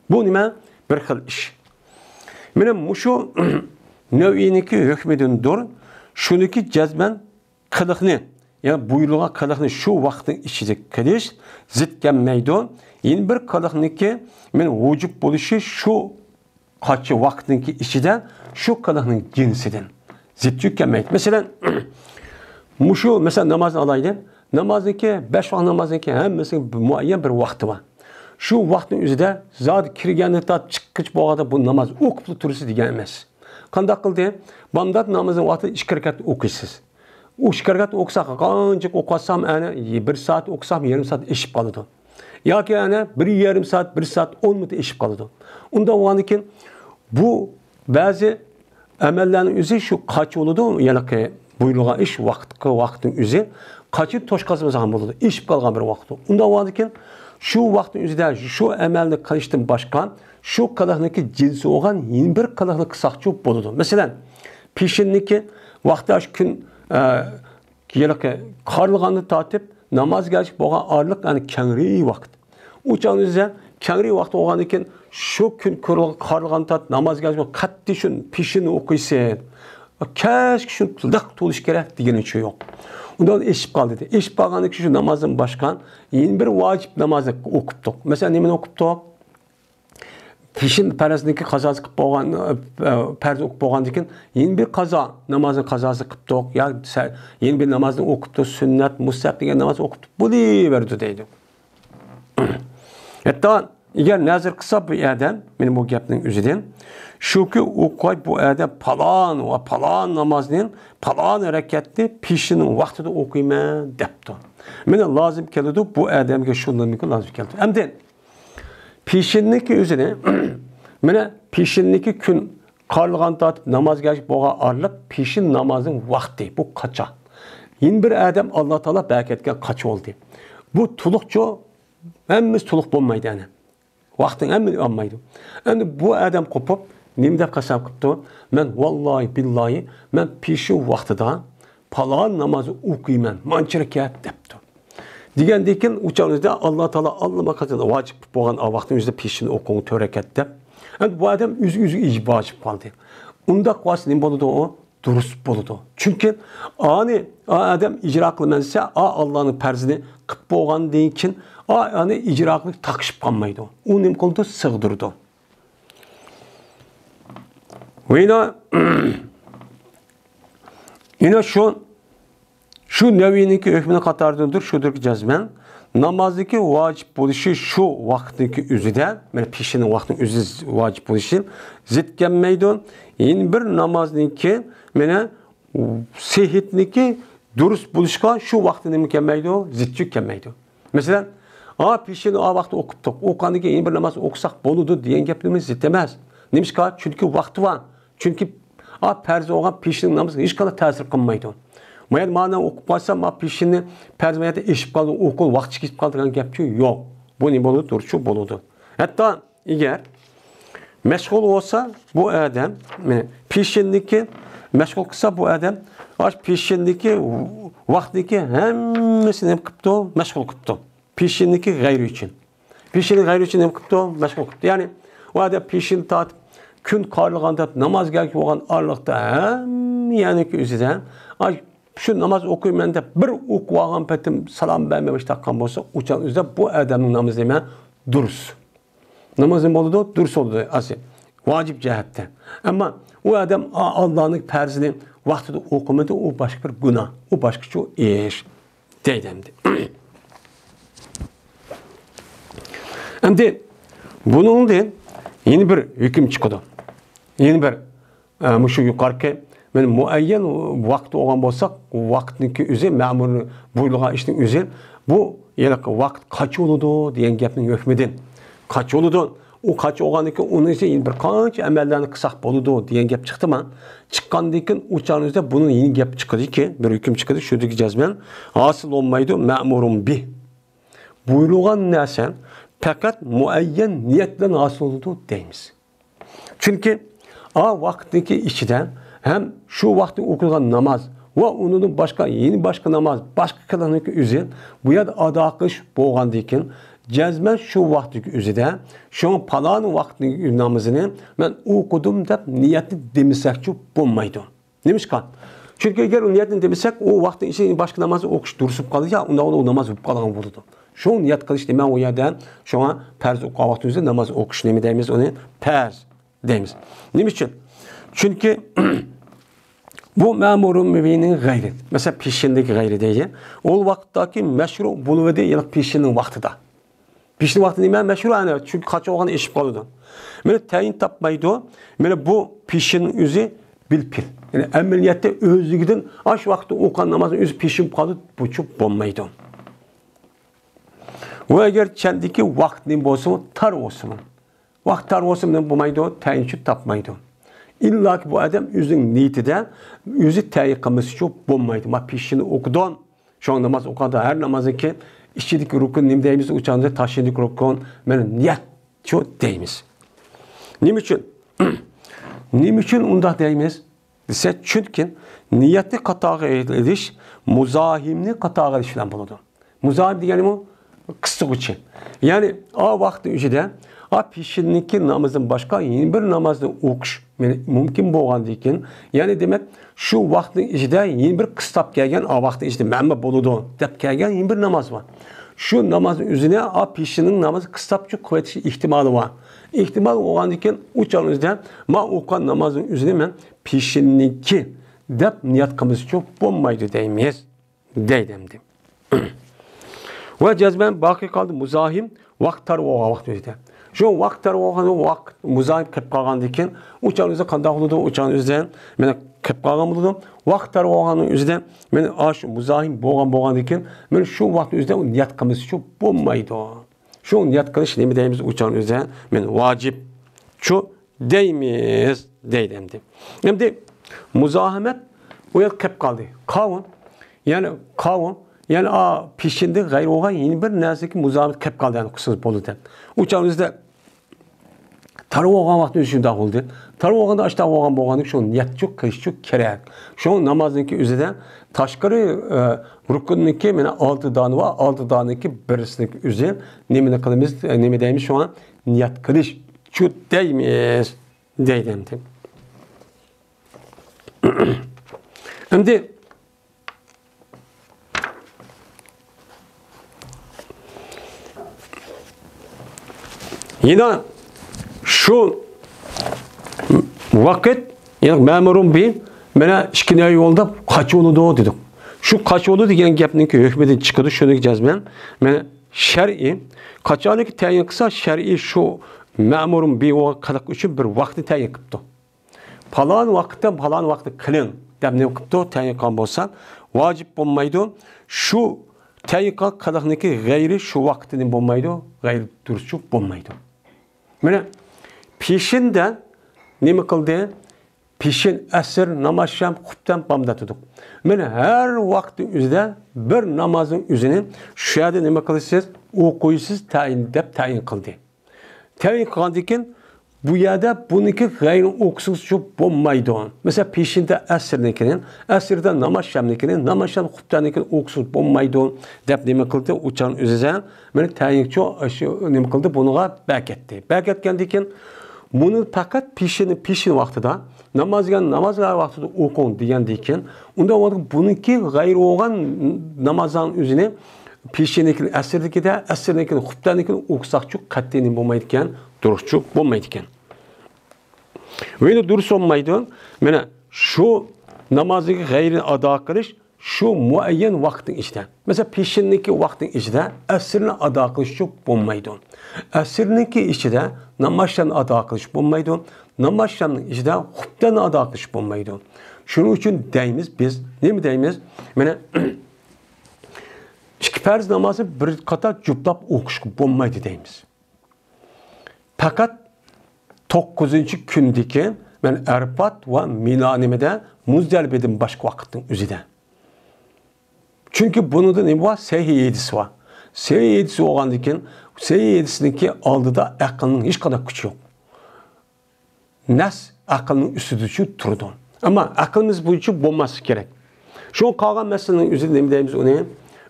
بۇ نېمە؟ بىر خىل ئىش. مانا مۇشۇ نەۋئىينىڭكى ھۆكمىدىندۇر. شۇنىكى جەزمەن قىلىقنى، يەنى بۇيرۇلغان قىلىقنى شۇ ۋاقىتنىڭ ئىچىدە قىلىش زىت كەلمەيدۇ. يەنە بىر قىلىقنىكى مەن ۋۇجۇب بولۇشى شۇ قاچا ۋاقىتنىڭكى ئىچىدە شۇ قىلىقنىڭ جىنسىدىن زىت كەلمەيدۇ. مەسىلەن، مۇشۇ، مەسىلەن، نامازنى ئالايلى. نامازنىڭكى، بەش ۋاق نامازنىڭكى ھەممىسىنىڭ بىر مۇئەييەن بىر ۋاقتى بار. شۇ ۋاقىتنىڭ ئۆزىدە زادى كىرگەندىن تارتىپ چىققىچە بولغاندا بۇ ناماز ئوقۇپلا تۇرىسىز دېگەن ئەمەس. قانداق قىلدى؟ بامدات نامىزىنىڭ ۋاقتىدا ئىككى رەكەت ئوقۇيسىز. ئۇ ئىككى رەكەت ئوقۇساق، قانچىلىك ئوقۇۋاتسام، ئەنە، بىر سائەت ئوقۇسام، يېرىم سائەت ئېشىپ قالىدۇ. ياكى ئەنە بىر يېرىم سائەت، بىر سائەت ئون مىنۇت ئېشىپ قالىدۇ. ئۇنداق بولغاندىن كېيىن بۇ بەزى ئەمەللەرنىڭ ئۆزى شۇ قاچا بولىدۇ، يەنى بۇيرۇلغان ئىش ۋاقىتقا، ۋاقىتنىڭ ئۆزى قاچا توشقانسىمان بولىدۇ، ئېشىپ قالغان بىر ۋاقىت. ئۇنداق بولغاندىن كېيىن شۇ ۋاقىتنىڭ ئۆزىدە شۇ ئەمەلنى قىلىشتىن باشقا شۇ قىلىقنىڭكى جىنسى بولغان يەنە بىر قىلىقنى قىلساقچۇ بولىدۇ. مەسىلەن، پېشىننىڭكى ۋاقتى شۇ كۈن، ئە، ھېلىقى قارلىغاندىن تارتىپ نامازغا كەلگۈچە بولغان ئارىلىق، يەنى كەڭرى ۋاقىت. ئۇ چاغدا بىزدە كەڭرى ۋاقىت بولغاندىن كېيىن شۇ كۈن قارلىغاندىن تارتىپ نامازغا كەلگۈچە قەتئىي شۇ پېشىننى ئوقۇيسەن. كەچكە شۇ لىق تولۇش كېرەك دېگىنى شۇ يوق. ئۇنداق ئېشىپ قالدى. ئېشىپ قالغاندىن كېيىن شۇ نامازدىن باشقا يەنە بىر ۋاجىپ نامازنى ئوقۇپتۇق. مەسىلەن، نېمىنى ئوقۇپتۇق؟ پېشىن پەرزنىڭكى قازاسى قىلىپ بولغان، ئە، پەرز ئوقۇپ بولغاندىن كېيىن يەنە بىر قازا، نامازنىڭ قازاسى قىلىپتۇق، يا سە-، يەنە بىر نامازنى ئوقۇپتۇق، سۈننەت، مۇستەھەب دېگەن ناماز ئوقۇپتۇق، بولۇۋېرىدۇ دەيدۇ. ھەتتا ئەگەر نەزىر قىلسا بۇ ئادەم، مېنىڭ بۇ گەپنىڭ ئۆزىدىن، شۇكى، ئۇ قوي بۇ ئادەم پالان ۋە پالان نامازنى، پالان رەكەتنى پېشىننىڭ ۋاقتىدا ئوقۇيمەن دەپتۇ. مېنى لازىم كېلىدۇ، بۇ ئادەمگە شۇندىن لازىم كېلىدۇ. ئەمدى پېشىننىڭكى ئۆزىنى، مانا، پېشىننىڭكى كۈن قارلىغان تارتىپ نامازغا بولغان ئارىلىق پېشىن نامازىنىڭ ۋاقتى، بۇ قاچا. يەنە بىر ئادەم ئاللا تائالا بەركەتكە قاچا بولدى. بۇ تولۇقچۇ، ھەممىسى تولۇق بولمايدۇ، يەنى. ۋاقتىنى ھەممىنى ئالمايدۇ. ئەمدى بۇ ئادەم قوپۇپ، نېمە دەپ قەسەم قىپتۇ؟ مەن ۋاللاھى، بىللاھى، مەن پېشىن ۋاقتىدا پالان نامازنى ئوقۇيمەن، مانچە رەكەت دەپتۇ. دېگەندىن كېيىن ئۇ چاغدا ئاللا تائالا ئاللىماقاچان ۋاجىپ قىلىپ بولغان ۋاقتىنىڭ ئۆزىدە پېشىننى ئوقۇڭ تۆت رەكەت دەپ. ئەمدى بۇ ئادەم ئۆزى ئۆزىگە ئىجابەت قىلدى. ئۇنداق ۋاقىت نېمە بولىدۇ ئۇ؟ دۇرۇس بولىدۇ. چۈنكى ئانى ئا ئادەم ئىجرا قىلىمەن دېسە، ئا ئاللانىڭ پەرزىنى قىلىپ بولغاندىن كېيىن، ئا ئانى ئىجرا قىلىپ تاقىشىپ قالمايدۇ. ئۇ نېمە قىلىدۇ؟ سىغدۇرىدۇ. ۋىنا، يەنە شۇ، شۇ نەۋىنىڭكى ھۆكمىنىڭ قاتارىدىندۇر، شۇدۇركى جەزمەن. نامازنىڭكى ۋاجىپ بولۇشى شۇ ۋاقىتنىڭكى ئۆزىدە، مانا پېشىننىڭ ۋاقتىنىڭ ئۆزى ۋاجىپ بولۇشى زىت كەلمەيدۇ. يەنە بىر نامازنىڭكى، مانا، سېھىتنىڭكى دۇرۇس بولۇشقا شۇ ۋاقتى نېمە كەلمەيدۇ؟ زىتچۇ كەلمەيدۇ. مەسىلەن، ئا، پېشىننى ئا ۋاقىتتا ئوقۇپتۇق، ئوقۇغاندىن كېيىن يەنە بىر ناماز ئوقۇساق بولىدۇ دېگەن گەپنىمۇ زىت ئەمەس. نېمىشقا؟ چۈنكى ۋاقتى بار. چۈنكى ئا پەرز بولغان پېشىننىڭ نامىزىغا ھېچقانداق تەسىر قىلمايدۇ. مايا مانا ئوقۇپ قالسام، ما پېشىننى پەرز مايادا ئېشىپ قالدى، ئوقۇ ۋاقتى كېتىپ قالدى دېگەن گەپچۇ يوق. بۇ نېمە بولىدۇ؟ دۇرۇسچۇ بولىدۇ. ھەتتا ئەگەر مەشغۇل بولسا بۇ ئادەم، مانا پېشىننىكى مەشغۇل قىلسا بۇ ئادەم، ئاش پېشىننىكى ۋاقتىدىكى ھەممىسىنى نېمە قىپتۇ؟ مەشغۇل قىپتۇ. پېشىننىكى غەيرى ئۈچۈن. پېشىننى غەيرى ئۈچۈن نېمە قىپتۇ؟ مەشغۇل قىپتۇ. يەنى ئۇ ئادەم پېشىننى تارتىپ، كۈن قارلىغان تارتىپ، نامازغا بولغان ئارىلىقتا ھەممە يەرنىڭكى ئۆزىدە، ئاي، شۇ ناماز ئوقۇيمەن دەپ بىر ئوقۇۋالغان پېتىم سالام بەرمەي باشلاپ قالغان بولسا، ئۇ چاغ ئۆزىدە بۇ ئادەمنىڭ نامىزى نېمە؟ دۇرۇس. نامازى بولىدۇ، دۇرۇس بولىدۇ، ئەسلى ۋاجىپ جەھەتتە. ئەمما ئۇ ئادەم ئا-، ئاللانىڭ پەرزىنى ۋاقتىدا ئوقۇمىدى، ئۇ باشقا بىر گۇناھ، ئۇ باشقىچە ئىش دەيدۇ ئەمدى. ئەمدى بۇنىڭدىن يەنە بىر ھۆكۈم چىقىدۇ. يەنە بىر ئە، مۇشۇ يۇقىرىقى، مانا مۇئەييەن ۋاقىت بولغان بولسا، ۋاقىتنىڭكى ئۆزى، مەمۇر بۇيرۇلغان ئىشنىڭ ئۆزى، بۇ ھېلىقى ۋاقىت قاچا بولىدۇ دېگەن گەپنىڭ ھۆكمىدىن. قاچا بولىدۇ. ئۇ قاچا بولغاندىن كېيىن ئۇنىڭ ئىچىدە بىر قانچە ئەمەللەرنى قىلساق بولىدۇ دېگەن گەپ چىقتىما؟ چىققاندىن كېيىن ئۇ چاغنىڭ ئۆزىدە بۇنىڭ يەنە گەپ چىقىدىكى، بىر ھۆكۈم چىقىدۇ، شۇدىكى جەزمەن ھاسىل بولمايدۇ، مەمۇرۇن بىھ. بۇيرۇلغان نەرسە پەقەت مۇئەييەن نىيەت بىلەن ھاسىل بولىدۇ دەيمىز. چۈنكى ئا ۋاقىتنىڭكى ئىچىدە ھەم شۇ ۋاقىتتا ئوقۇلغان ناماز ۋە ئۇنىڭدىن باشقا يەنە باشقا ناماز، باشقا قىلىقنىڭكى ئۆزى بۇ يەردە ئادا قىلىش بولغاندىن كېيىن، جەزمەن شۇ ۋاقىتتىكى ئۆزىدە، شۇڭا پالان ۋاقىتنىڭ نامىزىنى مەن ئوقۇدۇم دەپ نىيەتنى دېمىسەكچۇ بولمايدۇ. نېمىشقا؟ چۈنكى ئەگەر ئۇ نىيەتنى دېمىسەك، ئۇ ۋاقىتنىڭ ئىچىدە باشقا ناماز ئوقۇش دۇرۇس بولۇپ قالىدۇ، يا ئۇنداق ئۇ ناماز بولۇپ قالغان بولىدۇ. شۇڭا نىيەت قىلىش دېمەڭ ئۇ يەردە. شۇڭا پەرز ئوقۇغان ۋاقتىمىزدا ناماز ئوقۇش نېمە دەيمىز ئۇنى؟ پەرز دەيمىز. نېمە ئۈچۈن؟ چۈنكى بۇ مەمۇرۇن بىھىنىڭ غەيرى. مەسىلەن، پېشىندىكى غەيرى دەيدۇ. ئۇ ۋاقىتتاكى مەشرۇ بولۇۋىدى، يەنى پېشىننىڭ ۋاقتىدا. پېشىن ۋاقتى نېمە؟ مەشرۇ، ئەنە، چۈنكى قاچان بولغان ئېشىپ قالىدۇ. مانا تەيىن تاپمايدۇ. مانا بۇ پېشىن ئۆزى بىل پېئىل. يەنى ئەمەلىيەتتە ئۆزلۈكىدىن ئاشۇ ۋاقىتتا ئوقۇغان نامازنىڭ ئۆزى پېشىن قالىدۇ، بۇچۇ بولمايدۇ. ۋە ئەگەر چەندىكى ۋاقىت نېمە بولسىمۇ، تار بولسىمۇ. ۋاقىت تار بولسىمۇ نېمە بولمايدۇ؟ تەيىنچۇ تاپمايدۇ. ئىللاكى بۇ ئادەم ئۆزىنىڭ نىيىتىدە ئۆزى تەيىن قىلمىسىچۇ بولمايدۇ. ما پېشىننى ئوقۇدۇم. شۇڭا ناماز ئوقۇغاندا ھەر نامازنىڭكى ئىچىدىكى رۇكۇن نېمە دەيمىز؟ ئۇ چاغدا تاشيېنىدىكى رۇكۇن، مانا نىيەتچۇ دەيمىز. نېمە ئۈچۈن؟ نېمە ئۈچۈن ئۇنداق دەيمىز دېسە، چۈنكى نىيەتنى قاتارغا ئېلىش مۇزاھىمنى قاتارغا ئېلىش بىلەن بولىدۇ. مۇزاھىم دېگەنمۇ قىستىغۇچى. يەنى ئا ۋاقىتنىڭ ئىچىدە ئا پېشىننىڭكى نامىزىدىن باشقا يەنە بىر نامازنى ئوقۇش مۇمكىن بولغاندىكىن، يەنى دېمەك، شۇ ۋاقىتنىڭ ئىچىدە يەنە بىر قىستاپ كەلگەن، ئا ۋاقىتنىڭ ئىچىدە مەنبە بولىدۇ دەپ كەلگەن يەنە بىر ناماز بار. شۇ نامازنىڭ ئۆزىنى ئا پېشىننىڭ نامىزى قىستاپچۇ قىلىۋېتىش ئېھتىمالى بار. ئېھتىمال بولغاندىكىن ئۇ چاغنىڭ ئۆزىدە ما ئوقۇغان نامازنىڭ ئۆزىنى مەن پېشىننىڭكى دەپ نىيەت قىلمىسىچۇ بولمايدۇ دەيمىز. دەيدۇ ئەمدى. ۋە جەزمەن باقىي قالدى مۇزاھىم ۋاقىت تار بولغان ۋاقىت ئۆزىدە. شۇ ۋاقىت تار بولغان ۋاقىت مۇزاھىم قېلىپ قالغاندىن كېيىن، ئۇ چاغنىڭ ئۆزىدە قانداق بولىدۇ؟ ئۇ چاغنىڭ ئۆزىدە مانا قېلىپ قالغان بولىدۇ. ۋاقىت تار بولغاننىڭ ئۆزىدە مانا ئاشۇ مۇزاھىم بولغان بولغاندىن كېيىن، مانا شۇ ۋاقىت ئۆزىدە ئۇ نىيەت قىلمىسىچۇ بولمايدۇ. شۇ نىيەت قىلىش نېمە دەيمىز؟ ئۇ چاغنىڭ ئۆزىدە مانا ۋاجىپ. شۇ دەيمىز، دەيدۇ ئەمدى. ئەمدى مۇزاھىمەت ئۇ يەردە قېلىپ قالدى. قاۋۇ، يەنى قاۋۇ، يەنى ئا پېشىندە غەيرىي بولغان يەنە بىر نەرسىگە مۇزاھىمەت قېلىپ قالدى، يەنى قىلسىڭىز بولىدۇ دەپ. ئۇ چاغنىڭ ئۆزىدە تار بولغان ۋاقىتتا شۇنداق بولدى. تار بولغاندا ئاشۇنداق بولغان بولغاندىكىن شۇ نىيەتچۇ قىلىشچۇ كېرەك. شۇ نامازنىڭكى ئۆزىدە تاشقىرى، ئە، رۇكۇننىڭكى مانا ئالتە دانە بار، ئالتە دانىنىڭكى بىرسىنىڭكى ئۆزى نېمىنى قىلىمىز، ئە، نېمە دەيمىز شۇڭا؟ نىيەت قىلىشچۇ دەيمىز. دەيدۇ ئەمدى. ئەمدى يەنە شۇ ۋاقىت، يەنى مەمۇرۇن بى، مانا ئىككى نەۋە يولدا قاچا بولىدۇ دېدۇق. شۇ قاچا بولىدۇ دېگەن گەپنىڭكى ھۆكمىدىن چىقىدۇ، شۇنىڭ جەزمەن مانا شەرئىي، قاچانكى تەيىن قىلسا، شەرئىي شۇ مەمۇرۇن بى بولغان قىلىق ئۈچۈن بىر ۋاقىتنى تەيىن قىپتۇ. پالان ۋاقىتتا، پالان ۋاقىتتا قىلىڭ دەپ نېمە قىپتۇ؟ تەيىن قىلغان بولسا، ۋاجىپ بولمايدۇ. شۇ تەيىن قىلغان قىلىقنىڭكى غەيرى شۇ ۋاقىتتا نېمە بولمايدۇ؟ غەيرى دۇرۇسچۇ بولمايدۇ. مانا پېشىندە نېمە قىلدى؟ پېشىن، ئەسىر، ناماز شام، خۇپتەن، بامدات دېدۇق. مانا ھەر ۋاقىتنىڭ ئۆزىدە بىر نامازنىڭ ئۆزىنى شۇ يەردە نېمە قىلىسىز؟ ئوقۇيسىز، تەيىن دەپ تەيىن قىلدى. تەيىن قىلغاندىن كېيىن بۇ يەردە بۇنىڭكى غەيرىنى ئوقۇسىڭىزچۇ بولمايدۇ. مەسىلەن، پېشىندە ئەسىرنىڭكىنى، ئەسىردە ناماز شامنىڭكىنى، ناماز شام خۇپتەننىڭكىنى ئوقۇسىڭىز بولمايدۇ دەپ نېمە قىلدى؟ ئۇ چاغنىڭ ئۆزىدە مانا تەيىنچۇ شۇ نېمە قىلدى؟ بۇنىڭغا بەركەتتى. بەركەتكەندىن كېيىن بۇنى پەقەت پېشىن، پېشىن ۋاقتىدا، ناماز دېگەن ناماز ۋاقتىدا ئوقۇڭ دېگەندىن كېيىن، ئۇنداق بولغاندا بۇنىڭكى غەيرى بولغان نامازنىڭ ئۆزىنى پېشىننىڭكىنى ئەسىردىكىدە، ئەسىرنىڭكىنى خۇپتەننىڭكىنى ئوقۇساقچۇ قەتئىي نېمە بولمايدىكەن، دۇرۇسچۇ بولمايدىكەن. ۋە يەنە دۇرۇس بولمايدۇ. مانا شۇ نامازنىڭكى غەيرىنى ئادا قىلىش شۇ مۇئەييەن ۋاقىتنىڭ ئىچىدە. مەسىلەن، پېشىننىڭكى ۋاقتىنىڭ ئىچىدە ئەسىرنى ئادا قىلىشچۇ بولمايدۇ. ئەسىرنىڭكى ئىچىدە ناماز شامنى ئادا قىلىش بولمايدۇ. ناماز شامنىڭ ئىچىدە خۇپتەننى ئادا قىلىش بولمايدۇ. شۇنىڭ ئۈچۈن دەيمىز بىز، نېمە دەيمىز؟ مانا ئىككى پەرز نامازنى بىر قاتار جۈپلەپ ئوقۇشقا بولمايدۇ دەيمىز. پەقەت توققۇزىنچى كۈندىكى، مەن ئەرپات ۋە مىنا نېمىدە مۇزدەلىپىدىن باشقا ۋاقىتنىڭ ئۆزىدە. چۈنكى بۇنىڭدا نېمە بار؟ سەھىھ ھەدىس بار. سەھىھ ھەدىس بولغاندىن كېيىن، سەھىھ ھەدىسنىڭكى ئالدىدا ئەقىلنىڭ ھېچقانداق كۈچى يوق. نەس ئەقىلنىڭ ئۈستىدىچۇ تۇرىدۇ. ئەمما ئەقلىمىز بويىچە بولماسلىقى كېرەك. شۇڭا قالغان مەسىلىنىڭ ئۆزىدە نېمە دەيمىز ئۇنى؟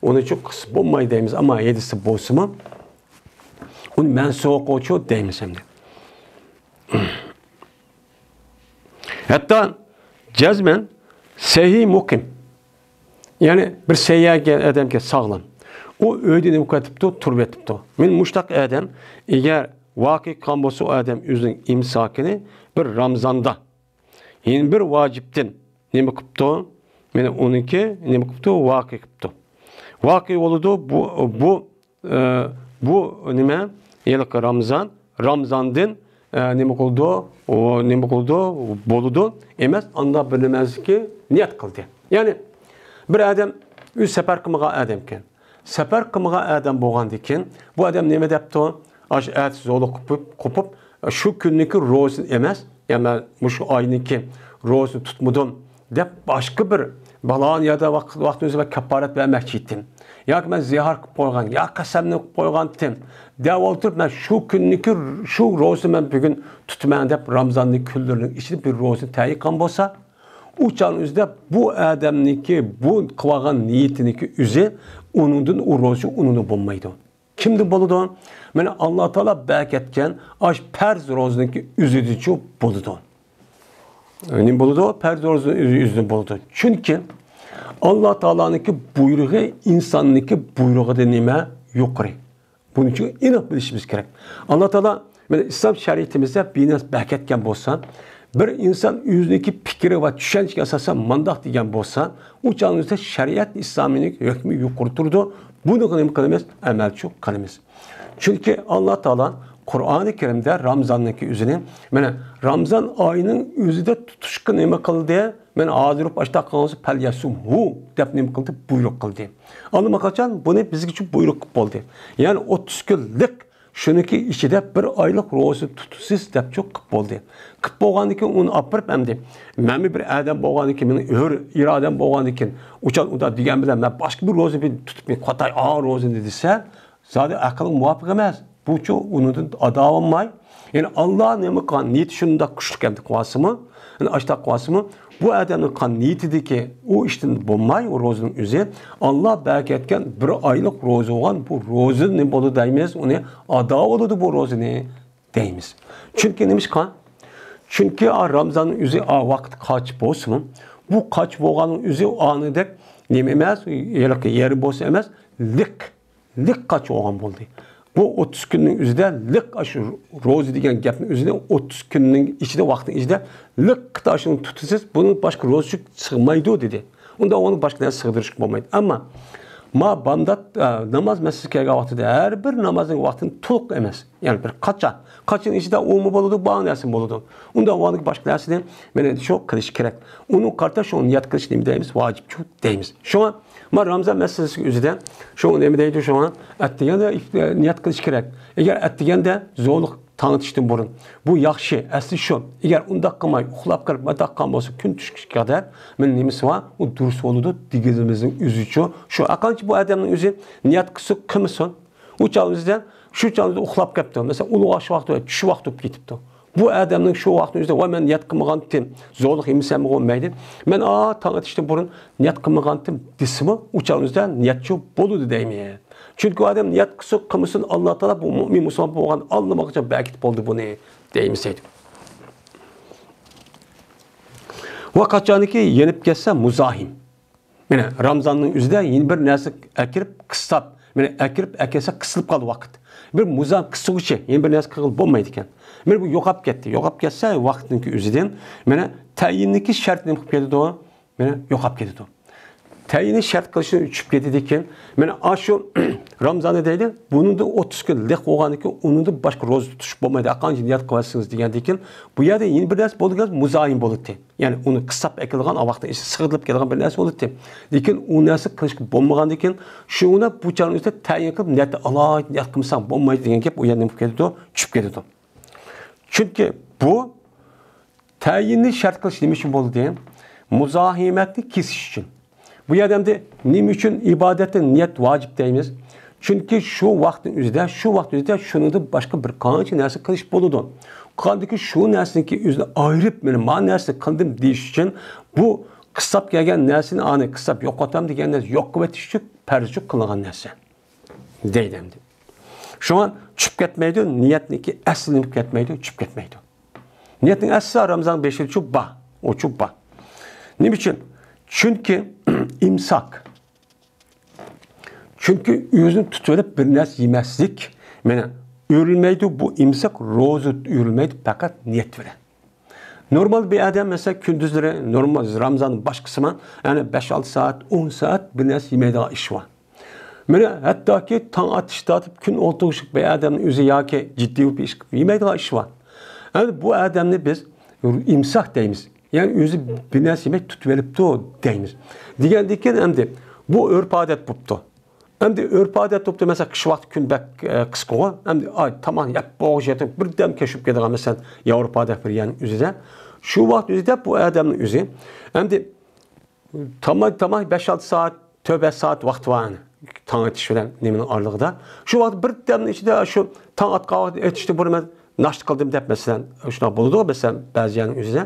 ئۇنىچۇ قىلسا بولمايدۇ دەيمىز، ئەمما ھەدىستە بولسىمۇ ئۇنى مەنسۇخ قىلغۇچۇ دەيمىز ئەمدى. ھەتتا جەزمەن سەھىھ مۇقىم. يەنى بىر سەھىھ ئادەمكەن، ساغلام. ئۇ ئۆيدە نېمە قىلىۋېتىپتۇ؟ تۇرۇۋېتىپتۇ. مەن مۇشتاق ئادەم، ئەگەر ۋاقىئ قىلغان بولسا، ئۇ ئادەم ئۆزىنىڭ ئىمساكىنى بىر رامزاندا، يەنە بىر ۋاجىپتىن نېمە قىپتۇ؟ مانا ئۇنىڭكى نېمە قىپتۇ؟ ۋاقىئ قىپتۇ. ۋاقىئ بولىدۇ، بۇ، بۇ، ئە، بۇ نېمە؟ ھېلىقى رامزان، رامزاندىن، ئە، نېمە قىلىدۇ؟ ئۇ نېمە قىلىدۇ؟ بولىدۇ. ئەمەس، ئاندا بىر نېمەسىكى نىيەت قىلدى. يەنى بىر ئادەم ئۆزى سەپەر قىلمىغان ئادەمكەن. سەپەر قىلمىغان ئادەم بولغاندىكىن، بۇ ئادەم نېمە دەپتۇ؟ ئاشۇ ئەتىسى زولۇق قوپۇپ، قوپۇپ، شۇ كۈننىكى روزىنى ئەمەس، يا مەن مۇشۇ ئاينىڭكى روزىنى تۇتمىدىم دەپ، باشقا بىر بالاغان يەردە ۋاقىت، ۋاقتىمىز بار، كاپپارەت بەرمەكچى ئىدىم. ياكى مەن زىھار قىلىپ قويغان، يا قەسەمنى قىلىپ قويغانتىم دەپ ئولتۇرۇپ، مەن شۇ كۈننىكى شۇ روزىنى مەن بۈگۈن تۇتىمەن دەپ، رامزاننىڭ كۈنلىرىنىڭ ئىچىدە بىر روزىنى تەيىن قىلغان بولسا، ئۇ چاغنىڭ ئۆزىدە بۇ ئادەمنىڭكى بۇ قىلىۋالغان نىيىتىنىڭكى ئۆزى ئۇنىڭدىن، ئۇ روزا ئۇنىڭدىن بولمايدۇ. كىمدىن بولىدۇ؟ مانا ئاللا تائالا بەركەتكەن ئاش پەرز روزىنىڭكى ئۆزىدىچۇ بولىدۇ. نېمە بولىدۇ؟ پەرز روزىنىڭ ئۆزى، ئۆزىدىن بولىدۇ. چۈنكى ئاللا تائالانىڭكى بۇيرۇقى ئىنساننىڭكى بۇيرۇقىدىن نېمە؟ يۇقىرى. بۇنى ئېنىق بىلىشىمىز كېرەك. ئاللا تائالا مانا ئىسلام شەرىئىتىمىزدە بىر نەرسە بەركەتكەن بولسا، بىر ئىنسان ئۆزىنىڭكى پىكرى ۋە چۈشەنچىگە ئاساسەن مانداق دېگەن بولسا، ئۇ چاغنىڭ ئۆزىدە شەرىئەت ئىسلامىينىڭ ھۆكمى يۇقىرى تۇرىدۇ. بۇنى نېمە قىلىمىز؟ ئەمەلچۇ قىلىمىز. چۈنكى ئاللا تائالا قۇرئانى كەرىمدە رامزاننىڭكى ئۆزىنى، مانا رامزان ئايىنىڭ ئۆزىدە تۇتۇشقا نېمە قىلدى؟ مانا ھازىر ئاشتاق قىلغانسى پەليەسۇمھۇ دەپ نېمە قىلدى؟ بۇيرۇق قىلدى. ئاللىماقاچان بۇنى بىزگىچە بۇيرۇق قىلىپ بولدى. يەنى ئوتتۇز كۈنلۈك شۇنىڭكى ئىچىدە بىر ئايلىق روزا تۇتىسىز دەپچۇ قىلىپ بولدى. قىلىپ بولغاندىن كېيىن ئۇنى ئاپىرىپ ئەمدى، مەنمۇ بىر ئادەم بولغاندىن كېيىن، مېنىڭ ھۆر ئىرادەم بولغاندىن كېيىن، ئۇچان ئۇدا دېگەن بىلەن مەن باشقا بىر روزا بىر تۇتۇپ، مەن قاتاي ئا روزىنى دېسە، زادى ئەقىلگە مۇۋاپىق ئەمەس. بۇچۇ ئۇنىڭدىن ئادا بولماي. يەنى ئاللا نېمە قىلغان نىيىتى شۇنداق كۈچلۈك ئەمدى قىلىۋالسىمۇ، يەنى ئاشتاق قىلىۋالسىمۇ، بۇ ئادەمنىڭ قىلغان نىيىتىدىكى ئۇ ئىشتىن بولماي، ئۇ روزىنىڭ ئۆزى، ئاللا بەركەتكەن بىر ئايلىق روزا بولغان بۇ روزا نېمە بولىدۇ دەيمىز، ئۇنى ئادا بولىدۇ بۇ روزىنى دەيمىز. چۈنكى نېمىشقا؟ چۈنكى ئا رامزاننىڭ ئۆزى ئا ۋاقىت قاچ بولسىمۇ، بۇ قاچ بولغاننىڭ ئۆزى ئانىدەك نېمە ئەمەس، ھېلىقى يېرى بولسا ئەمەس، لىق لىق قاچ بولغان بولدى. بۇ ئوتتۇز كۈننىڭ ئۆزىدە لىق ئاشۇ روزا دېگەن گەپنىڭ ئۆزىنى ئوتتۇز كۈننىڭ ئىچىدە، ۋاقىتنىڭ ئىچىدە لىق قىتا شۇنى تۇتىسىز، بۇنىڭ باشقا روزىسى سىغمايدۇ دېدى. ئۇندا ئۇنى باشقا نەرسە سىغدۇرۇشقا بولمايدۇ. ئەمما ما بامدات، ئە، ناماز مەسچىتكە كەلگەن ۋاقتىدا ھەر بىر نامازنىڭ ۋاقتىنى تولۇق ئەمەس. يەنى بىر قاچا. قاچىنىڭ ئىچىدە ئۇمۇ بولىدۇ، بار نەرسىمۇ بولىدۇ. ئۇندا ئۇنىڭ باشقا نەرسىنى مانا شۇ قىلىش كېرەك. ئۇنىڭ قارىتا شۇ نىيەت قىلىش نېمە دەيمىز؟ ۋاجىپچۇ دەيمىز. شۇڭا ما رامزان مەسىلىسىگە ئۆزىدە شۇ نېمە دەيدۇ، شۇڭا ئەتىگەندە ئىف-، نىيەت قىلىش كېرەك. ئەگەر ئەتىگەندە زولۇق تاڭ ئېتىشتىن بۇرۇن، بۇ ياخشى، ئەسلى شۇ. ئەگەر ئۇنداق قىلماي، ئۇخلاپ قېلىپ، مۇنداق قىلغان بولسا، كۈن چۈشكىچە قەدەر مانا نېمىسى بار؟ ئۇ دۇرۇس بولىدۇ دېگىنىمىزنىڭ ئۆزىچۇ. شۇ ئاقانچە بۇ ئادەمنىڭ ئۆزى نىيەت قىلسا قىلمىسۇن. ئۇ چاغدا شۇ چاغدا ئۇخلاپ كەپتۇ. مەسىلەن، ئۇلۇغ ئاش ۋاقتى ۋە چۈش ۋاقتى بولۇپ كېتىپتۇ. بۇ ئادەمنىڭ شۇ ۋاقىتنىڭ ئۆزىدە، ۋاي، مەن نىيەت قىلمىغانتىم، زورلۇق يېمىسەممۇ بولمايدۇ. مەن ئا تاڭ ئېتىشتىن بۇرۇن نىيەت قىلمىغانتىم دېسىمۇ، ئۇ چاغنىڭ ئۆزىدە نىيەتچۇ بولىدۇ دەيمەن. چۈنكى ئۇ ئادەم نىيەت قىلسۇن، قىلمىسۇن، ئاللا تائالا بۇ مۇئمىن مۇسۇلمان بولغان ئاللىماقچە بەركىتىپ بولدى بۇنى دەيمىز دەيدۇ. ۋە قاچانكى يېنىپ كەتسە مۇزاھىم. مانا رامزاننىڭ ئۆزىدە يەنە بىر نەرسە ئەكىرىپ قىستاپ، مانا ئەكىرىپ ئەكەلسە قىسىلىپ قالدى ۋاقىت. بىر مۇزاھىم قىسقۇچە يەنە بىر نەرسە قىلغىلى بولمايدىكەن. مانا بۇ يوقاپ كەتتى. يوقاپ كەتسە ۋاقىتنىڭكى ئۆزىدىن مانا تەيىننىڭكى شەرتى نېمە قىلىپ كېتىدۇ؟ مانا يوقاپ كېتىدۇ. تەيىننى شەرت قىلىشنى چۈشۈپ كېتىدىكەن. مانا ئاشۇ رامزاننى دەيدۇ، بۇنىڭدا ئوتتۇز كۈن لىق بولغاندىن كېيىن ئۇنىڭدا باشقا روزا تۇتۇش بولمايدۇ. قانچە نىيەت قىلىۋاتسىڭىز دېگەندىن كېيىن، بۇ يەردە يەنە بىر نەرسە بولىدىكەن، مۇزاھىم بولىدۇ. يەنى ئۇنى قىستاپ ئەكېلىدىغان، ۋاقتى سىغدۇرۇپ كېلىدىغان بىر نەرسە بولىدۇ. لېكىن ئۇ نەرسە قىلىشقا بولمىغاندىن كېيىن، شۇڭا بۇ چاغنىڭ ئۆزىدە تەيىن قىلىپ، نىيەتنى ئالاي، نىيەت قىلمىساڭ بولمايدۇ دېگەن گەپ ئۇ يەردە نېمە كېلىدۇ؟ چۈشۈپ كېتىدۇ. چۈنكى بۇ تەيىننى شەرت قىلىش نېمە ئۈچۈن بولدى؟ مۇزاھىمەتنى كېسىش ئۈچۈن. بۇ يەردە ئەمدى نېمە ئۈچۈن ئىبادەتتە نىيەت ۋاجىپ دەيمىز؟ چۈنكى شۇ ۋاقىتنىڭ ئۆزىدە، شۇ ۋاقىتنىڭ ئۆزىدە شۇنىڭدىن باشقا بىر قانچە نەرسە قىلىش بولىدۇ. قىلغاندىكى شۇ نەرسىنىڭكى ئۆزىنى ئايرىپ، مانا، ما نەرسىنى قىلدىم دېيىش ئۈچۈن، بۇ قىستاپ كەلگەن نەرسىنى، ئانى قىستاپ يوقىتام دېگەن نەرسە يوق قىلىۋېتىش ئۈچۈن پەرز ئۈچۈن قىلىنغان نەرسە دەيدۇ ئەمدى. شۇڭا چۈشۈپ كەتمەيدۇ، نىيەتنىڭكى ئەسلى نېمە كەتمەيدۇ، چۈشۈپ كەتمەيدۇ. نىيەتنىڭ ئەسلى رامزان بېشىدىچۇ بار، ئۇچۇ بار. نېمە ئۈچۈن؟ چۈنكى ئىمساك. چۈنكى ئۆزىنى تۇتۇۋېلىپ بىر نەرسە يېمەسلىك، مانا، ئۆرۈلمەيدۇ، بۇ ئىمساك روزا ئۆرۈلمەيدۇ، پەقەت نىيەت بىلەن. نورمال بىر ئادەم، مەسىلەن، كۈندۈزلىرى، نورمال رامزان باشقىسىمان، يەنى بەش ئالتە سائەت، ئون سائەت بىر نەرسە يېمەيدىغان ئىش بار. مانا، ھەتتاكى تاڭ ئاتىشى تارتىپ كۈن ئولتۇرۇشلۇق بىر ئادەمنىڭ ئۆزى ياكى جىددىي بىر ئىش قىلىپ يېمەيدىغان ئىش بار. ئەمدى بۇ ئادەمنى بىز ئىمساك دەيمىز. يەنى ئۆزى بىر نەرسە يېمەي تۇتۇۋېلىپتۇ دەيمىز. دېگەندىن كېيىن ئەمدى بۇ ئۆرپ-ئادەت بوپتۇ. ئەمدى ئۆرپ-ئادەت بوپتۇ، مەسىلەن، قىش ۋاقتى كۈن بەك، ئە، قىسقىغۇ. ئەمدى، ئاي، تاماق يەپ بولغۇچە يېتىپ، بىردەم كەچ بولۇپ كېتىدىغان، مەسىلەن، ياۋروپادا بىر يەرنىڭ ئۆزىدە. شۇ ۋاقىت ئۆزىدە بۇ ئادەمنىڭ ئۆزى ئەمدى تاماق، تاماق بەش-ئالتە سائەت، تۆت-بەش سائەت ۋاقتى بار. تاڭ ئېتىش بىلەن نېمىنىڭ ئارىلىقىدا. شۇ ۋاقىت بىردەمنىڭ ئىچىدە شۇ تاڭ ئاتقان ۋاقىت ئېتىشتىن بۇرۇن مەن ناشتا قىلدىم دەپ، مەسىلەن، شۇنداق بولىدۇ، مەسىلەن، بەزى يەرنىڭ ئۆزىدە.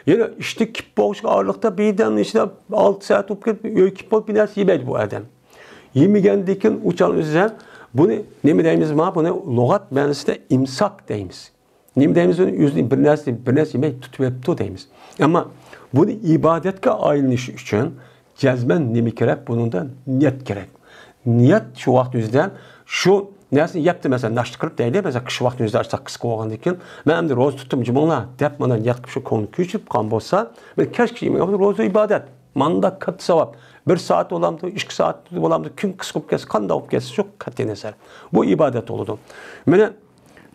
يەنە ئىشتىن كېلىپ بولغۇچە ئارىلىقتا بىردەمنىڭ ئىچىدە ئالتە سائەت بولۇپ كېتىپ، ئۆيگە كېلىپ بولۇپ بىر نەرسە يېمەيدۇ بۇ ئادەم. يېمىگەندىن كېيىن ئۇ چاغنىڭ ئۆزىدە بۇنى نېمە دەيمىز؟ ما بۇنى لۇغەت مەنىسىدە ئىمساك دەيمىز. نېمە دەيمىز؟ ئۇنى ئۆزىنى بىر نەرسە، بىر نەرسە يېمەي تۇتۇۋېلىپتۇ دەيمىز. ئەمما بۇنى ئىبادەتكە ئايلىنىشى ئۈچۈن جەزمەن نېمە كېرەك؟ بۇنىڭدا نىيەت كېرەك. نىيەت شۇ ۋاقىت ئۆزىدە شۇ نەرسىنى يەپتۇ، مەسىلەن، ناشتا قىلىپ دەيلى، مەسىلەن، قىش ۋاقتى ئۆزىدە ئاشۇنداق قىسقا بولغاندىن كېيىن، مەن ئەمدى روزا تۇتتۇم، جۇمۇڭلار دەپ مانا نىيەت قىلىپ شۇ كۆڭلى كۆچۈرۈپ قالغان بولسا، مەن كەچكىچە يېمەي روزا ئىبادەت، مانداق كاتتا ساۋاب. بىر سائەت بولامدۇ، ئىككى سائەت بولامدۇ، كۈن قىسقا بولۇپ كەتسە، قانداق بولۇپ كەتسە، شۇ قەتئىينەزەر. بۇ ئىبادەت بولىدۇ. مانا،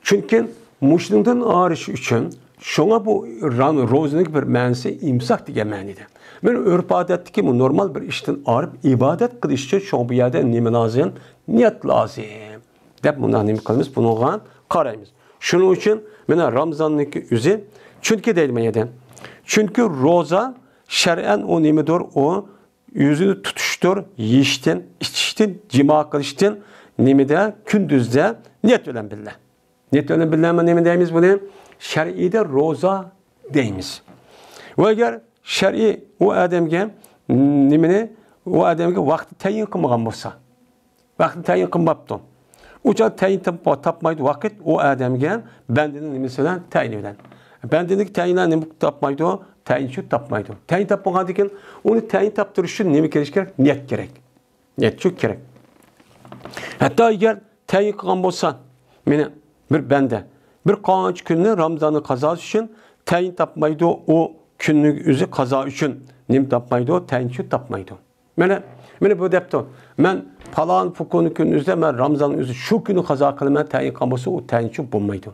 چۈنكى مۇشۇنىڭدىن ئايرىش ئۈچۈن، شۇڭا بۇ رام-، روزىنىڭ بىر مەنىسى ئىمساك دېگەن مەنىدە. مانا ئۆرپ-ئادەتتىكى بۇ نورمال بىر ئىشتىن ئايرىپ ئىبادەت قىلىش ئۈچۈن شۇڭا بۇ يەردە نېمە لازىم؟ نىيەت لازىم. دەپ مۇنداق نېمە قىلىمىز؟ بۇنىڭغا قارايمىز. شۇنىڭ ئۈچۈن مانا رامزاننىڭكى ئۆزى، چۈنكى دەيدۇ مانا يەردە. چۈنكى روزا شەرئەن ئۇ نېمىدۇر؟ ئۇ ئۆزىنى تۇتۇشتۇر، يېيىشتىن، ئىچىشتىن، جىما قىلىشتىن، نېمىدە؟ كۈندۈزدە نىيەت بىلەن بىللە. نىيەت بىلەن بىللە نېمە دەيمىز بۇنى؟ شەرئىيدە روزا دەيمىز. ۋە ئەگەر شەرئىي ئۇ ئادەمگە نېمىنى، ئۇ ئادەمگە ۋاقىت تەيىن قىلمىغان بولسا، ۋاقىتنى تەيىن قىلماپتۇ. ئۇ چاغ تەيىن تاپ-، تاپمايدۇ ۋاقىت ئۇ ئادەمگە بەندىنىڭ نېمىسى بىلەن؟ تەيىنى بىلەن. بەندىنىڭ تەيىنى نېمە تاپمايدۇ؟ تەيىنچۇ تاپمايدۇ. تەيىن تاپمىغاندىن كېيىن ئۇنى تەيىن تاپتۇرۇش ئۈچۈن نېمە كېلىش كېرەك؟ نىيەت كېرەك. نىيەت شۇ كېرەك. ھەتتا ئەگەر تەيىن قىلغان بولسا، مېنى بىر بەندە بىر قانچە كۈننى رامزاننى قازاسى ئۈچۈن تەيىن تاپمايدۇ، ئۇ كۈننىڭ ئۆزى قازا ئۈچۈن نېمە تاپمايدۇ؟ تەيىنچۇ تاپمايدۇ. مانا، مانا بۇ دەپتۇ، مەن پالان پۇكۇنى كۈنىڭىزدە مەن رامزان ئۆزى شۇ كۈنى قازا قىلىمەن، تەيىن قىلغان بولسا، ئۇ تەيىنچۇ بولمايدۇ.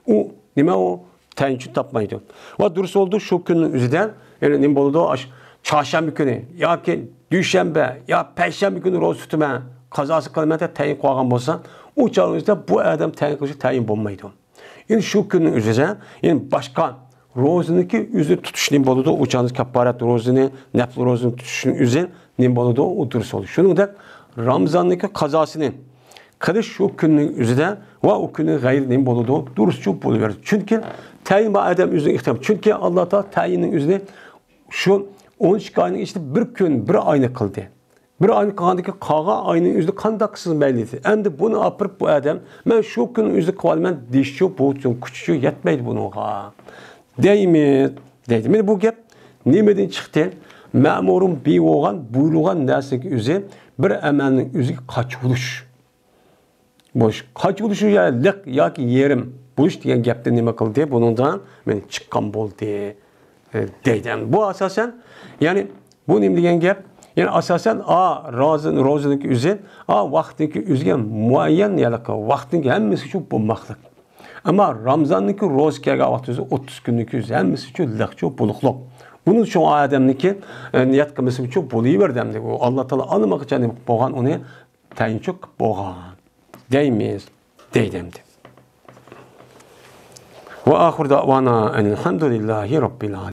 ئۇ نېمە ئۇ؟ تەيىنچۇ تاپمايدۇ. ۋە دۇرۇس بولىدۇ، شۇ كۈننىڭ ئۆزىدە، يەنى نېمە بولىدۇ؟ ئاش-، چارشەنبە كۈنى ياكى دۈشەنبە يا پەيشەنبە كۈنى روزا تۇتىمەن، قازاسى قىلىمەن دەپ تەيىن قىلغان بولسا، ئۇ چاغنىڭ ئۆزىدە بۇ ئادەم تەيىن قىلىشى تەيىن بولمايدۇ. يەنى شۇ كۈننىڭ ئۆزىدە، يەنى باشقا روزىنىڭكى ئۆزى تۇتۇش نېمە بولىدۇ؟ ئۇ چاغدا كاپپارەت روزىنى، نەپلى روزىنى تۇتۇشنىڭ ئۆزى نېمە بولىدۇ؟ ئۇ دۇرۇس بولىدۇ. شۇنىڭدەك رامزاننىڭكى قازاسىنى قىلىش شۇ كۈننىڭ ئۆزىدە ۋە ئۇ كۈنى غەيرى نېمە بولىدۇ؟ دۇرۇسچۇ بولۇۋېرىدۇ. چۈنكى تەيىن بار ئادەم ئۆزىنىڭ ئىختىيارى. چۈنكى ئاللا تائالا تەيىننىڭ ئۆزىنى شۇ ئون ئىككى ئاينىڭ ئىچىدە بىر كۈن، بىر ئاينى قىلدى. بىر ئاينى قىلغاندىن كېيىن قالغان ئاينىڭ ئۆزىدە قانداق قىلسىڭىز مەيلى دېدى. ئەمدى بۇنى ئاپىرىپ بۇ ئادەم، مەن شۇ كۈننىڭ ئۆزىدە قىلىۋالىمەن دېيىشچۇ، بۇ كۈچچۇ يەتمەيدۇ بۇنىڭغا. دەيمىز، دەيدۇ. مانا بۇ گەپ نېمىدىن چىقتى؟ مەمۇرۇن بى بولغان، بۇيرۇلغان نەرسىنىڭ ئۆزى بىر ئەمەلنىڭ ئۆزىگە قاچۇرۇش. بوش. قاچۇرۇش يا لىق ياكى يېرىم بوش دېگەن گەپنى نېمە قىلدى؟ بۇنىڭدا مانا چىققان بولدى، ئە، دەيدۇ. بۇ ئاساسەن، يەنى بۇ نېمە دېگەن گەپ؟ يەنى ئاساسەن، ئا، روزا، روزىنىڭكى ئۆزى، ئا، ۋاقىتنىڭكى ئۆزىگە مۇئەييەن، يەنى ۋاقىتنىڭكى ھەممىسى شۇ بولماقلىق. ئەمما رامزاننىڭكى روزا كەلگەن ۋاقتى ئۆزى ئوتتۇز كۈننىڭكى ئۆزى ھەممىسى شۇ لىقچۇ بولۇقلۇق. بۇنىڭ ئۈچۈن ئادەمنىڭكى، ئە، نىيەت قىلمىسىمۇ شۇ بولۇۋېرىدۇ ئەمدى. ئۇ ئاللا تائالا ئاللىماقىچە نېمە قىلىپ بولغان، ئۇنى تەيىنچۇ قىلىپ بولغان دەيمىز، دەيدۇ ئەمدى. ۋە ئاخىر دەئۋانا ئەنىل ھەمدۇلىللاھى رەببىل ئالەمىن.